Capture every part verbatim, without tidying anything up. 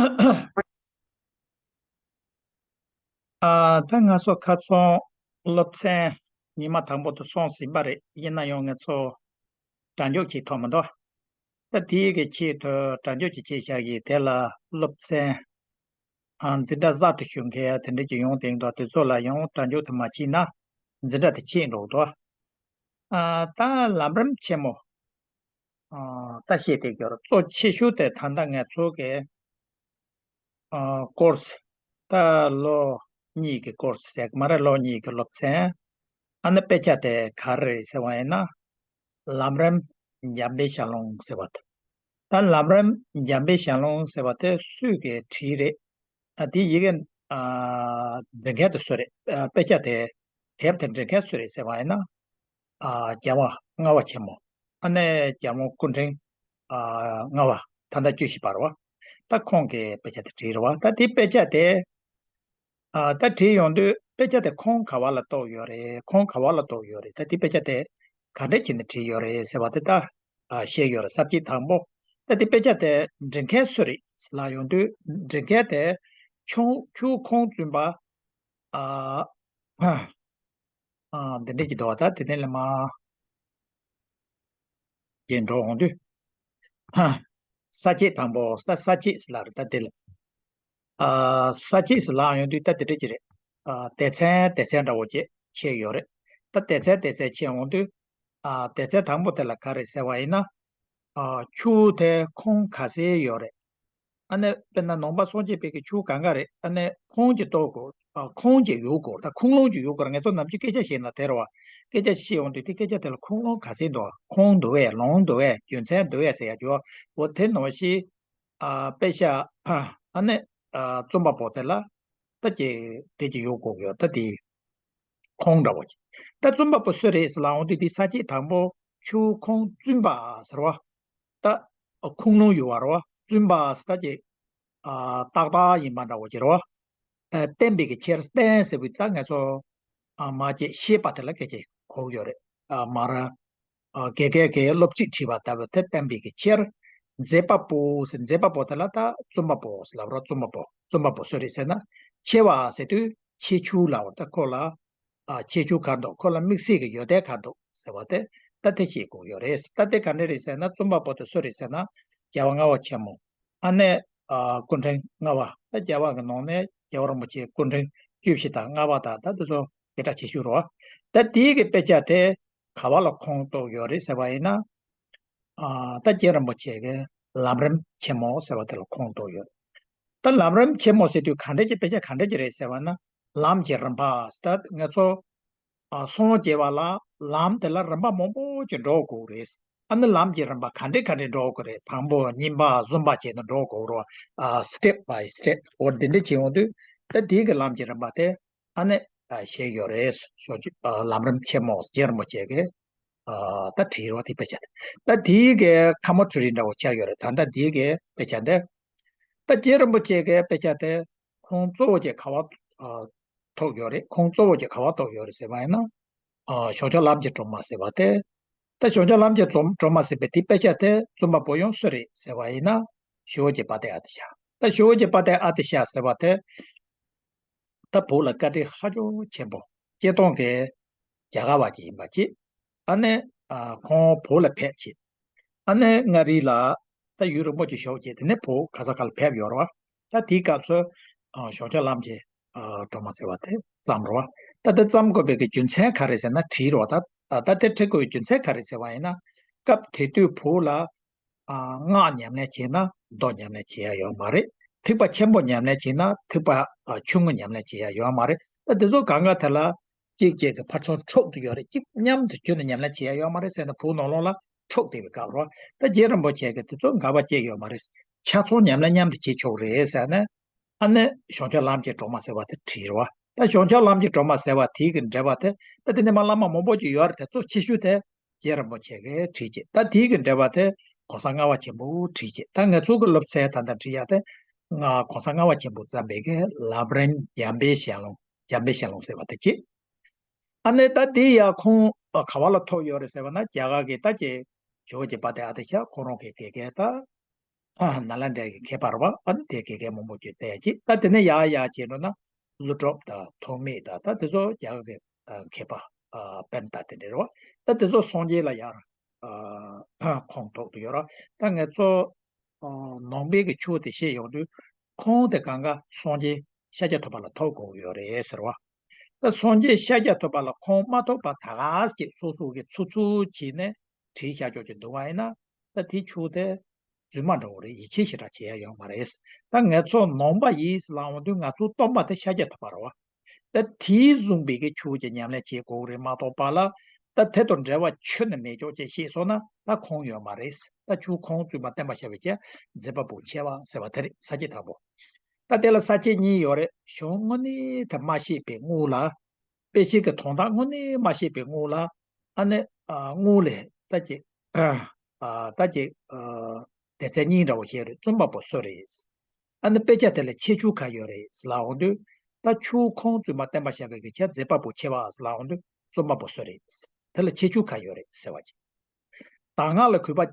ཨ། ད་ང་ཚོ་ཁ་སང་སློབ་ཚན་ཉི་མ་དང་པོ་དེ་སོང་ཟིན་པ་རེད། ཡིན་ན་ཡང་ང་ཚོ་གྲ་འཇུག་ཅིག་ཐོབ་མི་འདུག་ད་དེའི་གི་ཆེད་དུ་གྲ་འཇུག་ཅིག་བྱས་བཞག་གི། དེ་ལ་སློབ་ཚན་ཨ་འཛིན་གྲྭ་གསར་དུ་ཞུགས་མཁན་དེ་འདྲ་ཅིག་ཡོང་དེ་འདུག་དེ་ཚོ་ལ་ཡང་གྲ་འཇུག་དེ་མ་བྱས་ན་འཛིན་གྲྭ་དེ་ཆད་འགྲོ་གི་འདུག་ཨ། ད་ལམ་རིམ་ཆེན་མོ། ཨ། ད་བཤད་བསྡད་ཀྱི་ཡོད་རེད། གཙོ་ཆེ་ཤོས་དེ་ད་ལྟ་ང་ཚོ་གི་ཨ། ཀོར་སི། ད་ལོ་གཉིས་ཀྱི་ཀོར་སི་ཟེར་གི་མ་རེད། ལོ་གཉིས་ཀྱི་སློབ་ཚན། ཨ་ནི་དཔེ་ཆ་དེ་ག་རེ་རེད་ཟེར་བ་ཡིན་ན། ལམ་རིམ་འཇམ་དཔལ་ཞལ་ལུང་ཟེར་བ་དེ། ད་ལམ་རིམ་འཇམ་དཔལ་ཞལ་ལུང་ཟེར་བ་དེ་སུས་ཀྱིས་བྲིས་རེད། ཨ། དེ་ཡི་གེ་ཨ། འབྲི་མཁན་དེ་སུ་རེད། ཨ། དཔེ་ཆ་དེ་དེབ་དེ་འབྲི་མཁན་སུ་རེད་ཟེར་བ་ཡིན་ན། ཨ། རྒྱལ་བ་ལྔ་པ་ཆེན་མོ། ཨ་ནི་རྒྱལ་དབང་སྐུ་ཕྲེང་ཨ། ལྔ་པ། ད་ལྟ་བཅུ་བཞི་པ་རེད་བ། ད་ཁོང་གིས་དཔེ་ཆ་དེ་བྲིས་རེད་བ། ད་དེ་དཔེ་ཆ་དེ་ཨ། ད་བྲིས་ཡོང་དུས་དཔེ་ཆ་དེ་ཁུངས་ག་བ་ལ་གཏུགས་ཡོད་རེད། ཁུངས་ག་བ་ལ་གཏུགས་ཡོད་རེད། ད་དེ་དཔེ་ཆ་དེ་ག་འདྲ་བྱས་ནས་བྲིས་ཡོད་རེད་ཟེར་བ་དེ་ད་ཨ། བཤད་ཡོད་རེད། ས་བཅད་དང་པོ། ད་དེ་དཔེ་ཆ་དེ་འབྲི་མཁན་སུ་རེད་ལབ་ཡོང་དུས། འབྲི་མཁན་དེ་ཁྱུང་། ཁྱུང་ཁོང་བཙུན་པ། ཨ། ཨ། འདི་འདྲས་ཀྱི་འདུག་བ། ད་དེ་ནས་ལ་མ་གྱེས་འགྲོ་འོང་དུས། ཨ། ས་བཅད་དང་པོ། ད་ས་བཅད་ཟེར་ལབ་རེད། ད་དེ་ལ། ཨ། ས་བཅད་ཟེར་ལབ་ཡོང་དུས་ད་དེ་འདྲས་ཀྱི་རེད། ཨ། སྡེ་ཚན་སྡེ་ཚན་འདྲ་བོ་ཅིག་ཕྱེ་ཡོད་རེད། ད་སྡེ་ཚན་སྡེ་ཚན་ཕྱེ་འོང་དུས། ཨ། སྡེ་ཚན་དང་པོ་དེ་ལ་ག་རེ་ཟེར་བ་ཡིན་ན། ཨ། ཆུ་དེ་ཁུངས་ག་ཚོད་ཡོད་རེད། ཨ་ནི་དཔེར་ན་ནང་པ་སངས་རྒྱས་པའི་གི་ཆུ་གང་ག་རེད། ཨ་ནི་ཁུངས་ཅིག་གཏུགས་དགོས། ཨ། ཁུངས་ཅིག་ཡོད་དགོས། ད་ཁུངས་ལུང་ཅིག་ཡོད་དགོས་རེད། ང་ཚོ་ནམ་རྒྱུན་སྐད་ཆ་བཤད་ན་དེ་རེད་བ། སྐད་ཆ་བཤད་འོང་དུས་དེ་སྐད་ཆ་དེ་ལ་ཁུངས་ལུང་ག་ཚོད་འདུག་ཁུངས་འདུག་གས། ལུང་འདུག་གས། རྒྱུ་མཚན་འདུག་གས་ཟེར་ཡ་ཅིག་འོ་དེ་ནང་བཞིན། ཨ། དཔེ་ཆ། ཨ་ནི། ཨ། རྩོམ་པ་པོ་དེ་ལ་ད་ཅིག་དེ་ཅིག་ཡོད་དགོས་ཀྱི་ཡོད། ད་དེ་ཁུངས་འདྲ་བོ་ཅིག་ད་རྩོམ་པ་པོ་སུ་རེད་ཟེར་ལབ་འོང་དུས་དེ་ས་བཅད་དང་པོ་ཆུ་ཁུངས་བཙུན་པ་ཟེར་བ། ད་ཁུངས་ལུང་ཡོད་པ་རེད་བ། བཙུན་པ་ཟེར་ད་ཅིག་ཨ། ཏག་ཏག་ཡིན་པ་འདྲ་བོ་ཅིག་རེད་བ། ཨ། བརྟན་པའི་གི་ཕྱིར། བརྟན་ཟེར་བའི་ད་ང་ཚོ་ཨ། མ་ཅིག་ཤེས་པ་དེ་ལ་སྐད་ཆ་གོ་གི་ཡོད་རེད། ཨ། མར། ཨ། དགེ་རྒན་གྱིས་སློབ་ཁྲིད་བྲིས་པ་ལྟ་བུ་དེ་བརྟན་པའི་གི་ཕྱིར། མཛད་པ་པོ་ཟེར། མཛད་པ་པོ་དེ་ལ་ད་རྩོམ་པ་པོ་ཟེར་ལབ་རོགས། རྩོམ་པ་པོ། རྩོམ་པ་པོ་སུ་རེད་ཟེར་ན། ཆེ་བ་ཟེར་དུས་ཆེ་ཆུང་ལབ་པ། ད་ཁོ་ལ་ཨ། ཁྱད་ཆོས་ག་འདུག་ཁོ་ལ་དམིགས་བསལ་གྱི་ཡོན་ཏན་ག་འདུག་ཟེར་བ་དེ་ད་དེ་ཤེས་དགོས་ཡོད་རེད། ད་དེ་ག་འདྲ་རེད་ཟེར་ན། རྩོམ་པ་པོ་དེ་སུ་རེད་ཟེར་ན། རྒྱལ་བ་ལྔ་པ་ཆེན་མོ། ཨ་ནི། ཨ། སྐུ་ཕྲེང་ལྔ་པ། ད་རྒྱལ་བ་གི་ནང་ནས་རྒྱལ་བ་རིན་པོ་ཆེ་སྐུ་ཕྲེང་བཅུ་བཞི་དང་ལྔ་པ་དང་ད་དེ་ཚོ་སྐད་གྲགས་ཆེ་ཤོས་རེད་བ། ད་དེའི་གི་དཔེ་ཆ་དེ་ག་བ་ལ་ཁུངས་གཏུགས་ཡོད་རེད་ཟེར་བ་ཡིན་ན། ཨ། ད་རྗེ་རིན་པོ་ཆེ་གི་ལམ་རིམ་ཆེན་མོ་ཟེར་བ་དེ་ལ་ཁུངས་གཏུགས་ཡོད། ད་ལམ་རིམ་ཆེན་མོ་ཟེར་དུས་ག་འདྲ་ཅིག་དཔེ་ཆ་ག་འདྲ་ཅིག་རེད་ཟེར་བ་ན། ལམ་གྱི་རིམ་པ་ཟེར། ད་ང་ཚོ་ཨ། སངས་རྒྱས་པ་ལ་ལམ་དེ་ལ་རིམ་པ་མང་པོ་ཅིག་འགྲོ་དགོས་རེད། ཨ་ནི་ལམ་གྱི་རིམ་པ་ག་འདྲ་ག་འདྲ་འགྲོ་དགོས་རེད། དང་པོ་གཉིས་པ་གསུམ་པ་བྱས་ནས་འགྲོ་དགོས་རེད། ཨ། step by step འོ་འདི་འདྲ་བྱེད་ཡོང་དུས་ད་དེའི་གི་ལམ་གྱི་རིམ་པ་དེ། ཨ་ནི་ཨ། བཤད་ཡོད་རེད། ཞོགས་ཀྱི་ཨ། ལམ་རིམ་ཆེན་མོ་རྗེ་རིན་པོ་ཆེ་གིས་ཨ། ད་བྲིས་རོགས་དེ་དཔེ་ཆ་དེ། ད་དེའི་གི་ཁ་མོ་ཊ་རི་འདྲ་བོ་ཆགས་ཡོད་རེད། ད་ལྟ་དེའི་གི་དཔེ་ཆ་འདི། ད་རྗེ་རིན་པོ་ཆེ་གི་དཔེ་ཆ་དེ་ཁུངས་གཙོ་བོ་ཅིག་ག་བ་ཨ། ཐུག་ཡོད་རེད། ཁུངས་གཙོ་བོ་ཅིག་ག་བ་ཐུག་ཡོད་རེད་ཟེར་བ་ཡིན་ན། ཨ། ཞོགས་ཇ་ལམ་གྱི་སྒྲོན་མ་ཟེར་བ་དེ། ད་ཞོགས་ཇ་ལམ་གྱི་རྩོམ་སྒྲོན་མ་ཟེར་བའི་དེ་དཔེ་ཆ་དེ་རྩོམ་པ་པོ་ཡང་སུ་རེད་ཟེར་བ་ཡིན་ན། ཞི་བ་འཚོའི་དཔལ་ལྡན་ཨ་ཏི་ཤ། ད་ཞི་བ་འཚོའི་དཔལ་ལྡན་ཨ་ཏི་ཤ་ཟེར་བ་དེ། ད་བོད་ལ་བཀའ་དྲིན་ཧ་ཅང་ཆེན་པོ། སྤྱིར་བཏང་གི་རྒྱ་གར་བ་ཅིག་ཡིན་པ་ཅིག་ཨ་ནི། ཨ། ཁོང་བོད་ལ་ཕེབས་བྱས། ཨ་ནི་མངའ་རིས་ལ་ད་ཡུན་རིང་པོ་ཅིག་བཞུགས་བྱས། དེ་ནས་བོད་ག་ས་ག་ལ་ཕེབས་ཡོད་རེད་བ། ད་དེའི་སྐབས་སུ། ཨ། ཞོགས་ཇ་ལམ་གྱི། ཨ། སྒྲོན་མ་ཟེར་བ་དེ་བརྩམས་རེད་བ། ད་དེ་བརྩམས་དགོས་པའི་གི་རྒྱུ་མཚན་ག་རེ་ཟེར་ན། བྲིས་རེད་བ། ད། ད་དེ་བྲི་དགོས་པའི་རྒྱུ་མཚན་ག་རེ་ཟེར་བ་ཡིན་ན། སྐབས་དེ་དུས་བོད་ལ། ཨ། སྔགས་ཉམས་ལེན་བྱས་ན་མདོ་ཉམས་ལེན་བྱེད་ཡ་ཡོད་མ་རེད། ཐེག་པ་ཆེན་པོ་ཉམས་ལེན་བྱས་ན་ཐེག་པ། ཨ། ཆུང་ངུ་ཉམས་ལེན་བྱེད་ཡ་ཡོད་མ་རེད། ད་དེ་ཚོ་གང་ག་དེ་ལ་གཅིག་གཅིག་གི་ཕར་ཚུར་འཁྲུག་ཏུ་ཡོད་རེད། གཅིག་མཉམ་དུ་ཁྱོན་ནས་ཉམས་ལེན་བྱེད་ཡ་ཡོད་མ་རེད་ཟེར་ནས་བོད་ནང་ལོགས་ལ་འཁྲུག་བསྡད་པའི་སྐབས་རེད། ད་རྗེ་རིན་པོ་ཆེ་གིས་དེ་ཚོ་འགལ་བ་བྱས་ཡོད་མ་རེད། ཆ་ཚང་ཉམས་ལེན་མཉམ་དུ་བྱེད་ཆོག་རེད་ཟེར་ནས། ཨ་ནི་ཞོགས་ཇ་ལམ་གྱི་སྒྲོན་མ་ཟེར་བ་དེ་བྲིས་རེད་བ། ད་ཞོགས་ཇ་ལམ་གྱི་སྒྲོན་མ་ཟེར་བ་དེའི་གི་འགྲེལ་པ་དེ། ད་དེ་ནས་མར་བླ་མ་མང་པོ་ཅིག་ཡོད་རེད། དེ་གཙོ་ཆེ་ཤོས་དེ་རྗེ་རིན་པོ་ཆེ་གིས་བྲིས་བྱས། ད་དེའི་གི་འགྲེལ་པ་དེ་གོང་ས་ལྔ་པ་ཆེན་པོས་བྲིས་བྱས། ད་ང་ཚོ་གི་སློབ་ཚན་ད་ལྟ་འབྲི་ཡ་དེ། ང་གོང་ས་ལྔ་པ་ཆེན་པོས་བརྩམས་པའི་གི་ལམ་རིམ་འཇམ་དཔལ་ཞལ་ལུང་། འཇམ་དཔལ་ཞལ་ལུང་ཟེར་བ་དེ་བྱས། ཨ་ནི་ད་དེ་ཡ་ཁུངས་ག་བ་ལ་ཐུག་ཡོད་རེད་ཟེར་བ་ན། རྒྱ་གར་གྱི་ད་ཀྱི་ཇོ་བོ་རྗེ་དཔལ་ལྡན་ཨ་ཏི་ཤ་ཁོ་རང་གི་དགེ་རྒན་ད། ནཱ་ལེནྡྲའི་མཁས་པ་རེད་བ། ཨ་ནི་དེ་དགེ་རྒན་མང་པོ་ཅིག་བསྟེན་ཅིག་ད་དེ་ནས་ཡར་ཡར་བྱས་འགྲོ་ན་ཀླུ་སྒྲུབ་དང་ཐོགས་མེད་དང་ད་དེ་ཚོ་རྒྱ་གར་གྱི་མཁས་པ་པདྨ་དང་དེ་འདྲ་རེད་བ། ད་དེ་ཚོ་སངས་རྒྱས་ལ་ཡར་ཁོངས་གཏོགས་ཏེ་ཡོད་རེད། ད་ངས་ཚོ་ནང་པའི་གི་ཆོས་དེ་བཤད་ཡོང་དུས་ཁོང་དེ་གང་ག་སངས་རྒྱས་ཤཱཀྱ་ཐུབ་པ་ལ་ཐོབ་དགོས་ཡོད་རེད་ཟེར་བ། ད་སངས་རྒྱས་ཤཱཀྱ་ཐུབ་པ་ལ་ཁོང་མ་ཐོབ་པ་ད་ག་ཅིག་སོ་སོ་གི་ཚུར་ཚུར་བྱས་ནས་བྲིས་བཞག་ཆོག་ཅིག་འདུག་བ་ཡིན་ན། ད་དེ་ཆོས་དེ་རྫུན་མ་འདྲ་བོ་རེད། ཡིད་ཆེས་ཞེ་དྲག་བྱེད་ཡ་ཡོད་མ་རེད། ད་ངས་ཚོ་ནང་པ་ཡིན་ལབ་འོང་དུས་ང་ཚོའི་སྟོན་པ་དེ་ཤཱཀྱ་ཐུབ་པ་རེད་བ། ད་དེའི་བཟུང་པའི་གི་ཆོས་ཀྱི་ཉམས་ལེན་བྱེད་དགོས་རེད་མ་གཏོགས་པ་ལ། ད་དེ་དང་འབྲེལ་བ་ཁྱོན་ནས་མེད་ཆོག་ཅེས་བཤད་སོང་ན་ད་ཁུངས་ཡོད་མ་རེད། ད་ཆོས་ཁུངས་བཙུན་པ་བསྟན་པ་བྱ་བའི་ཆེད་མཛད་པ་པོ་ཆེ་བ་ཟེར་བ་དེ་རེད། ས་བཅད་དང་པོ། ད་དེ་ལ་ས་བཅད་གཉིས་ཡོད་རེད། གཞུང་དངོས་གནས་དེ་མ་ཤེས་པའི་སྔོན་ལ། དཔེ་ཆའི་གི་དོན་དག་དངོས་གནས་མ་ཤེས་པའི་སྔོན་ལ། ཨ་ནི་ཨ་སྔོན་ལ་ད་ཅིག་ཨ་ད་ཅིག་ཨ་སྡེ་ཚན་གཉིས་འདྲ་བོ་བཤད་རེད། རྩོམ་པ་པོ་སུ་རེད། ཨ་ནི་དཔེ་ཆ་དེ་ལ་ཁྱད་ཆོས་ག་ཡོད་རེད་ལབ་འོང་དུས། ད་ཆོས་ཁུངས་བཙུན་པ་བསྟན་པ་བྱ་བའི་གི་ཆེད་མཛད་པ་པོ་ཆེ་བ་ལབ་འོང་དུས་རྩོམ་པ་པོ་སུ་རེད། དེ་ལ་ཁྱད་ཆོས་ག་ཡོད་རེད་ཟེར་བ་ཅིག་གདམས་ངག་ལ་གུས་པ། ཨེ་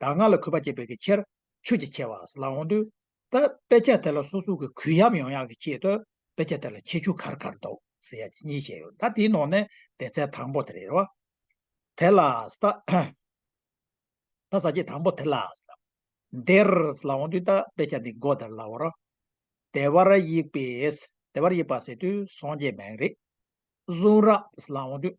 གདམས་ངག་ལ་གུས་པ་བསྐྱེད་པའི་གི་ཕྱིར་ཆོས་ཀྱི་ཆེ་བ་ལབ་འོང་དུས། ད་དཔེ་ཆ་དེ་ལ་སོ་སོ་གི་གུས་ཡམ་ཡོང་ཡག་གི་ཆེད་དུ་དཔེ་ཆ་དེ་ལ་ཁྱད་ཆོས་ག་རེ་ག་རེ་འདུག་ཟེར་ཡག་གི་གཉིས་བཤད་ཡོད། ད་དེའི་ནང་ནས་སྡེ་ཚན་དང་པོ་དེ་རེད་བ། དེ་ལ་ད་ད་ས་བཅད་དང་པོ་དེ་ལ་འདིར་ལབ་འོང་དུས་ད་དཔེ་ཆ་འདི་མགོ་དེར་ལབ་པ་རེད། བདེ་བར་གཤེགས་པས། བདེ་བར་གཤེགས་པ་ཟེར་དུས་སངས་རྒྱས་མིང་རེད། གསུང་རབ་ལབ་འོང་དུས་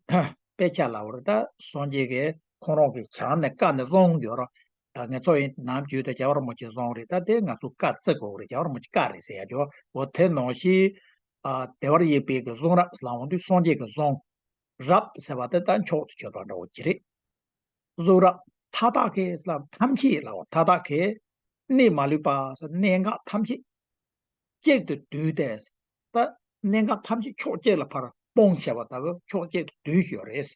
དཔེ་ཆ་ལབ་པ་རེད། ད་སངས་རྒྱས་ཀྱིས་ཁོང་རང་གི་ཞལ་ནས་བཀའ་ནས་གསུངས་ཡོད་རེད། ད་ངེད་ཚོ་ཡིན་ནམ་རྒྱུན་དུ་རྒྱལ་བ་རིན་པོ་ཆེ་གསུངས་རེད། ད་དེ་ང་ཚོ་བཀའ་བརྩི་དགོས་རེད། རྒྱལ་བ་རིན་པོ་ཆེ་བཀའ་རེད་ཟེར་ཡ་ཅོ་འོ་དེ་ནང་བཞིན། ཨ་བདེ་བར་གཤེགས་པའི་གི་གསུང་རབ་ལབ་འོང་དུས་སངས་རྒྱས་ཀྱི་གསུང་། རབ་ཟེར་བ་དེ་ད་མཆོག་ཏུ་གྱུར་པ་འདྲ་བོ་ཅིག་རེད། གསུང་རབ་མཐའ་དག་གི་ལ་ཐམས་ཅད་ལ་བ་མཐའ་དག་གི་གནས་མ་ལུས་པ་ཟེར་གནད་འགག་ཐམས་ཅད་གཅིག་ཏུ་བསྡུས་ཏེ། ད་གནད་འགག་ཐམས་ཅད་ཕྱོགས་གཅིག་ལ་ཕར་སྤུངས་བྱས་པ་ལྟ་བུ་ཕྱོགས་གཅིག་ཏུ་བསྡུས་ཡོད་རེད།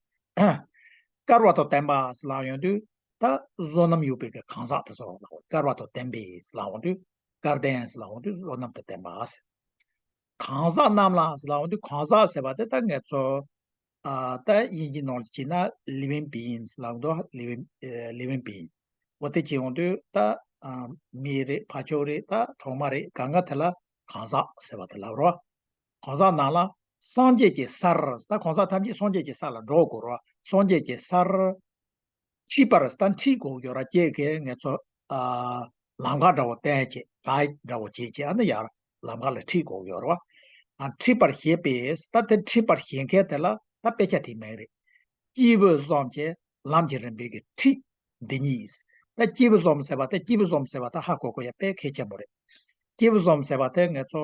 བསྐལ་པ་དང་ལྡན་པ་ཟེར་ལབ་ཡོང་དུས་ད་བསོད་ནམས་ཡོད་པའི་གི་གང་ཟག་དེ་ཚོ་ལ་བསྐལ་པ་དང་ལྡན་པའི་ཟེར་ལབ་ཡོང་དུས་བསྐལ་ལྡན་ཟེར་ལབ་ཡོང་དུས་བསོད་ནམས་དང་ལྡན་པ་ཟེར། གང་ཟག་རྣམས་ལ་ཟེར་ལབ་ཡོང་དུས་གང་ཟག་ཟེར་བ་དེ་ད་ངེད་ཚོ་ཨ་ད་དབྱིན་ཇིའི་ནང་ལ་བྱས་ན་living beings ལབ་འདུག living living being འོ་དེ་བྱས་ཡོང་དུས་ད་ཨ་མི་རེད། ཕར་ཕྱོགས་རེད། ད་གྲོག་མ་རེད། གང་ག་དེ་ལ་གང་ཟག་ཟེར་བ་དེ་ལབ་རོ། གང་ཟག་རྣམས་ལ་སངས་རྒྱས་ཀྱི་སར། ད་གང་ཟག་ཐམས་ཅད་སངས་རྒྱས་ཀྱི་ས་ལ་འགྲོ་དགོས་རོ། སངས་རྒྱས་ཀྱི་སར་ཁྲིད་པར་ད་ཁྲིད་དགོས་ཡོད་ར་ཅེས་ཀྱི་ངེད་ཚོ་ཨ་ལམ་ཁ་འདྲ་བོ་བསྟན་བྱས་གྷའིཌ་འདྲ་བོ་བྱས་བྱས་ཨ་ནི་ཡར་ལམ་ཁ་ལ་ཁྲིད་དགོས་ཡོད་ར་བ། ཨ་ཁྲིད་པར་བྱེད་པས་ད་དེ་ཁྲིད་པར་བྱེད་མཁན་དེ་ལ་ད་དཔེ་ཆ་དེའི་མིང་རེད། སྐྱེས་བུ་གསུམ་གྱི་ལམ་གྱི་རིམ་པའི་གི་ཁྲིད་འདི་ཉིད། ད་སྐྱེས་བུ་གསུམ་ཟེར་བ་ད་སྐྱེས་བུ་གསུམ་ཟེར་བ་ད་ཧ་གོ་དགོས་ཡ་དཔེ་གལ་ཆེན་པོ་རེད། སྐྱེས་བུ་གསུམ་ཟེར་བ་དེ་ངེད་ཚོ་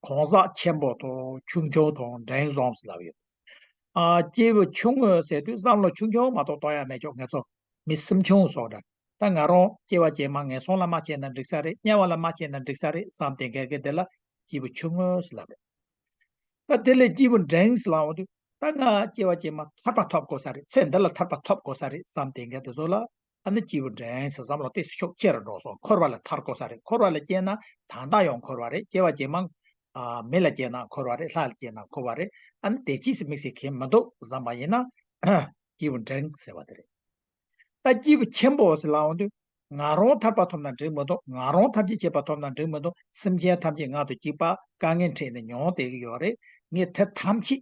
གང་ཟག་ཆེན་པོ་དང་ཆུང་ཆུང་དང་འབྲིང་གསུམ་ཟེར་ལབ་ཡོད། ཨ་སྐྱེས་བུ་ཆུང་ངུ་ཟེར་དུས་བསམ་བློ་ཆུང་ཆུང་མ་གཏོགས་གཏོང་ཡ་མེད་ཀྱོག་ངེད་ཚོ་མི་སེམས་ཆུང་སོགས་འདྲ། ད་ང་རང་སྐྱེ་བ་རྗེས་མ་ངན་སོང་ལ་མ་སྐྱེས་ན་འགྲིག་ས་རེད། དམྱལ་བ་ལ་མ་སྐྱེས་ན་འགྲིག་ས་རེད་བསམ་དེ་འགལ་གི་དེ་ལ་སྐྱེས་བུ་ཆུང་ངུ་ཟེར་ལབ་རེད། ད་དེ་ལས་སྐྱེས་བུ་འབྲིང་ཟེར་ལབ་འོང་དུས་ད་ང་སྐྱེ་བ་རྗེས་མ་ཐར་པ་ཐོབ་དགོས་ས་རེད། ཚེ་འདི་ལ་ཐར་པ་ཐོབ་དགོས་ས་རེད་བསམ་དེ་འགལ་དེ་ཚོ་ལ་ཨ་ནི་སྐྱེས་བུ་འབྲིང་ཟེར་བསམ་བློ་ཏོག་ཙམ་ཤུགས་ཆེ་རུ་འགྲོ་སོང་། འཁོར་བ་ལ་ཐར་དགོས་ས་རེད། འཁོར་བ་ལ་སྐྱེས་ན་ད་ལྟ་ཡང་འཁོར་བ་རེད། སྐྱེ་བ་རྗེས་མ་ཨ་མི་ལ་སྐྱེས་ན་འཁོར་བ་རེད། ལྷ་ལ་སྐྱེས་ན་འཁོར་བ་རེད། ཨ་ནི་དེ་ཅིས་སུ་དམིགས་བསལ་གང་མི་འདུག་བསམ་པ་ཡིན་ན་སྐྱེས་བུ་འབྲིང་ཟེར་བ་དེ་རེད། ད་སྐྱེས་བུ་ཆེན་པོ་ཟེར་ལབ་འོང་དུས་ང་རང་ཐར་པ་ཐོབ་ན་འགྲིག་མི་འདུག་ང་རང་ཐམས་ཅད་མཁྱེན་པ་ཐོབ་ན་འགྲིག་མི་འདུག་སེམས་ཅན་ཐམས་ཅད་ང་དང་གཅིག་པ་དཀའ་ངལ་འཕྲད་ནས་མྱོང་བསྡད་ཀྱི་ཡོད་རེད། ངས་དེ་ཐམས་ཅད་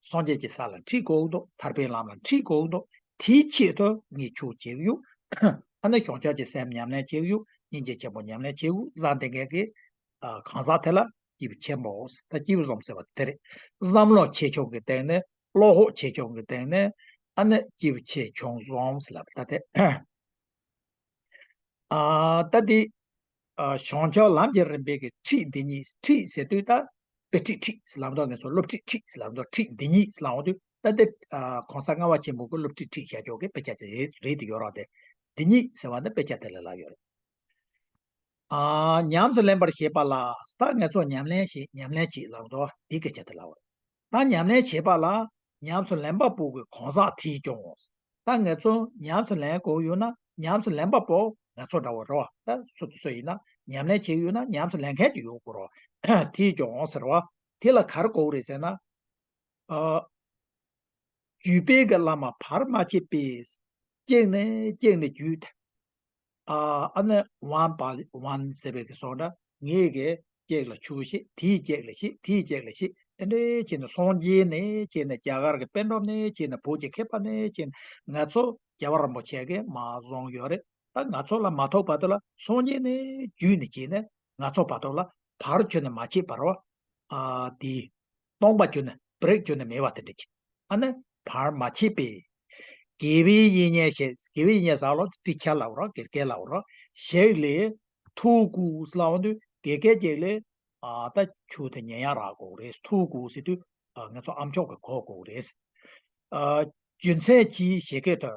སངས་རྒྱས་ཀྱི་ས་ལ་ཁྲིད་དགོས་འདུག་ཐར་པའི་ལམ་ལ་ཁྲིད་དགོས་འདུག་དེའི་ཆེད་དུ་ངས་ཆོས་བྱེད་ཀྱི་ཡོད། ཨ་ནི་བྱང་ཆུབ་ཀྱི་སེམས་ཉམས་ལེན་བྱེད་ཀྱི་ཡོད། སྙིང་རྗེ་ཆེན་པོ་ཉམས་ལེན་བྱེད་ཀྱི་ཡོད་བསམ་དེ་འགལ་གྱི་ཨ་གང་ཟག་དེ་ལ་སྐྱེས་བུ་ཆེན་པོ། ད་སྐྱེས་བུ་གསུམ་ཟེར་བ་དེ་རེད། བསམ་བློ་ཆེ་ཆུང་གི་སྟེང་ནས་བློ་ཁོག་ཆེ་ཆུང་གི་སྟེང་ནས་ཨ་ནི་སྐྱེས་བུ་ཆེ་ཆུང་གསུམ་ཟེར་ལབ་ད་དེ། ཨ་ད་དེ་ཨ་བྱང་ཆུབ་ལམ་གྱི་རིམ་པའི་གི་ཁྲིད་འདི་ཉིད། ཁྲིད་ཟེར་དུས་ད་དཔེ་ཁྲིད་ཁྲིད་ཟེར་ལབ་མདོག་ངེད་ཚོ་སློབ་ཁྲིད་ཁྲིད་ཟེར་ལབ་མདོག་ཁྲིད་འདི་ཉིད་ཟེར་ལབ་འོང་དུས་ད་དེ་ཨ་གོང་ས་ལྔ་པ་ཆེན་པོ་གི་སློབ་ཁྲིད་ཁྲིད་བྱ་ཆོག་གི་དཔེ་ཆ་དེ་རེད་རེད་དུ་ཡོད་རོགས་དེ། འདི་ཉིད་ཟེར་བ་ནི་དཔེ་ཆ་དེ་ལ་ལབ་ཡོད་རེད། ཨ་ཉམས་སུ་ལེན་པར་བྱེད་པ་ལ། ད་ངེད་ཚོ་ཉམས་ལེན་བྱེད་ཉམས་ལེན་བྱེད་ལབ་འདུག་བ། འདི་སྐད་ཆ་དེ་ལབ་པ་རེད། ད་ཉམས་ལེན་བྱེད་པ་ལ་ཉམས་སུ་ལེན་པ་པོ་གི་གང་ཟག་ཐེ་གྱོང་། ད་ངེད་ཚོ་ཉམས་སུ་ལེན་དགོས་ཡོད་ན་ཉམས་སུ་ལེན་པ་པོ་ང་ཚོ་འདྲ་བོ་རེད་བ། ད་སུ་དང་སུ་ཡིན་ན་ཉམས་ལེན་བྱེད་ཡོད་ན་ཉམས་སུ་ལེན་མཁན་ཅིག་ཡོད་དགོས་རེད་བ། ཐེ་གྱོང་ཟེར་བ་དེ་ལ་ག་རེ་དགོས་རེད་ཟེར་ན། ཨ་བརྒྱུད་པའི་གི་བླ་མ་བར་མ་ཆད་པས་གཅིག་ནས་གཅིག་ནས་བརྒྱུད་དེ། ཨ་ཨ་ནི་one by one ཟེར་བའི་གི་སོགས་འདྲ་ངེད་ཀྱིས་ཅིག་ལ་ཆུ་བཤད། དེའི་ཅིག་ལ་བཤད། དེའི་ཅིག་ལ་བཤད། དེ་འདྲའི་བྱས་ནས་སངས་རྒྱས་ནས་བྱས་ནས་རྒྱ་གར་གྱི་པཎ་གྲུབ་ནས་བྱས་ནས་བོད་ཀྱི་མཁས་པ་ནས་བྱས་ནས་ང་ཚོ་རྒྱལ་བ་རིན་པོ་ཆེ་གིས་མར་བཟུང་ཡོད་རེད། ད་ང་ཚོ་ལ་མ་ཐུག་བར་དུ་ལ་སངས་རྒྱས་ནས་བརྒྱུད་ནས་བྱས་ནས་ང་ཚོ་བར་དུ་ལ་བར་ཆད་ནས་མ་ཆད་པར་བ། ཨ་དེ་སྟོང་པ་བརྒྱུད་ནས་བྲེག་བརྒྱུད་ནས་མེད་པ་དེ་འདྲ་ཅིག་ཨ་ནི་བར་མ་ཆད་པའི་དགེ་བའི་བཤེས་གཉེན་ཞེས། དགེ་བའི་བཤེས་གཉེན་ཟེར་ལོ་ཏི་ཆ་ལབ་རོགས། དགེ་རྒན་ལབ་རོགས། ཞིག་ལས་ཐུགས་དགོངས་ལབ་འོང་དུས་དགེ་རྒན་ཅིག་ལས་ཨ་ད་ཆུ་དེ་ཉན་ཡག་རག་དགོས་རེད། ཐུགས་དགོངས་ཟེར་དུས་ཨ་ང་ཚོ་ཨ་མཆོག་གི་གོ་དགོས་རེད། ཨ་རྒྱུ་མཚན་ཅིག་བཤད་སྐད་དུ།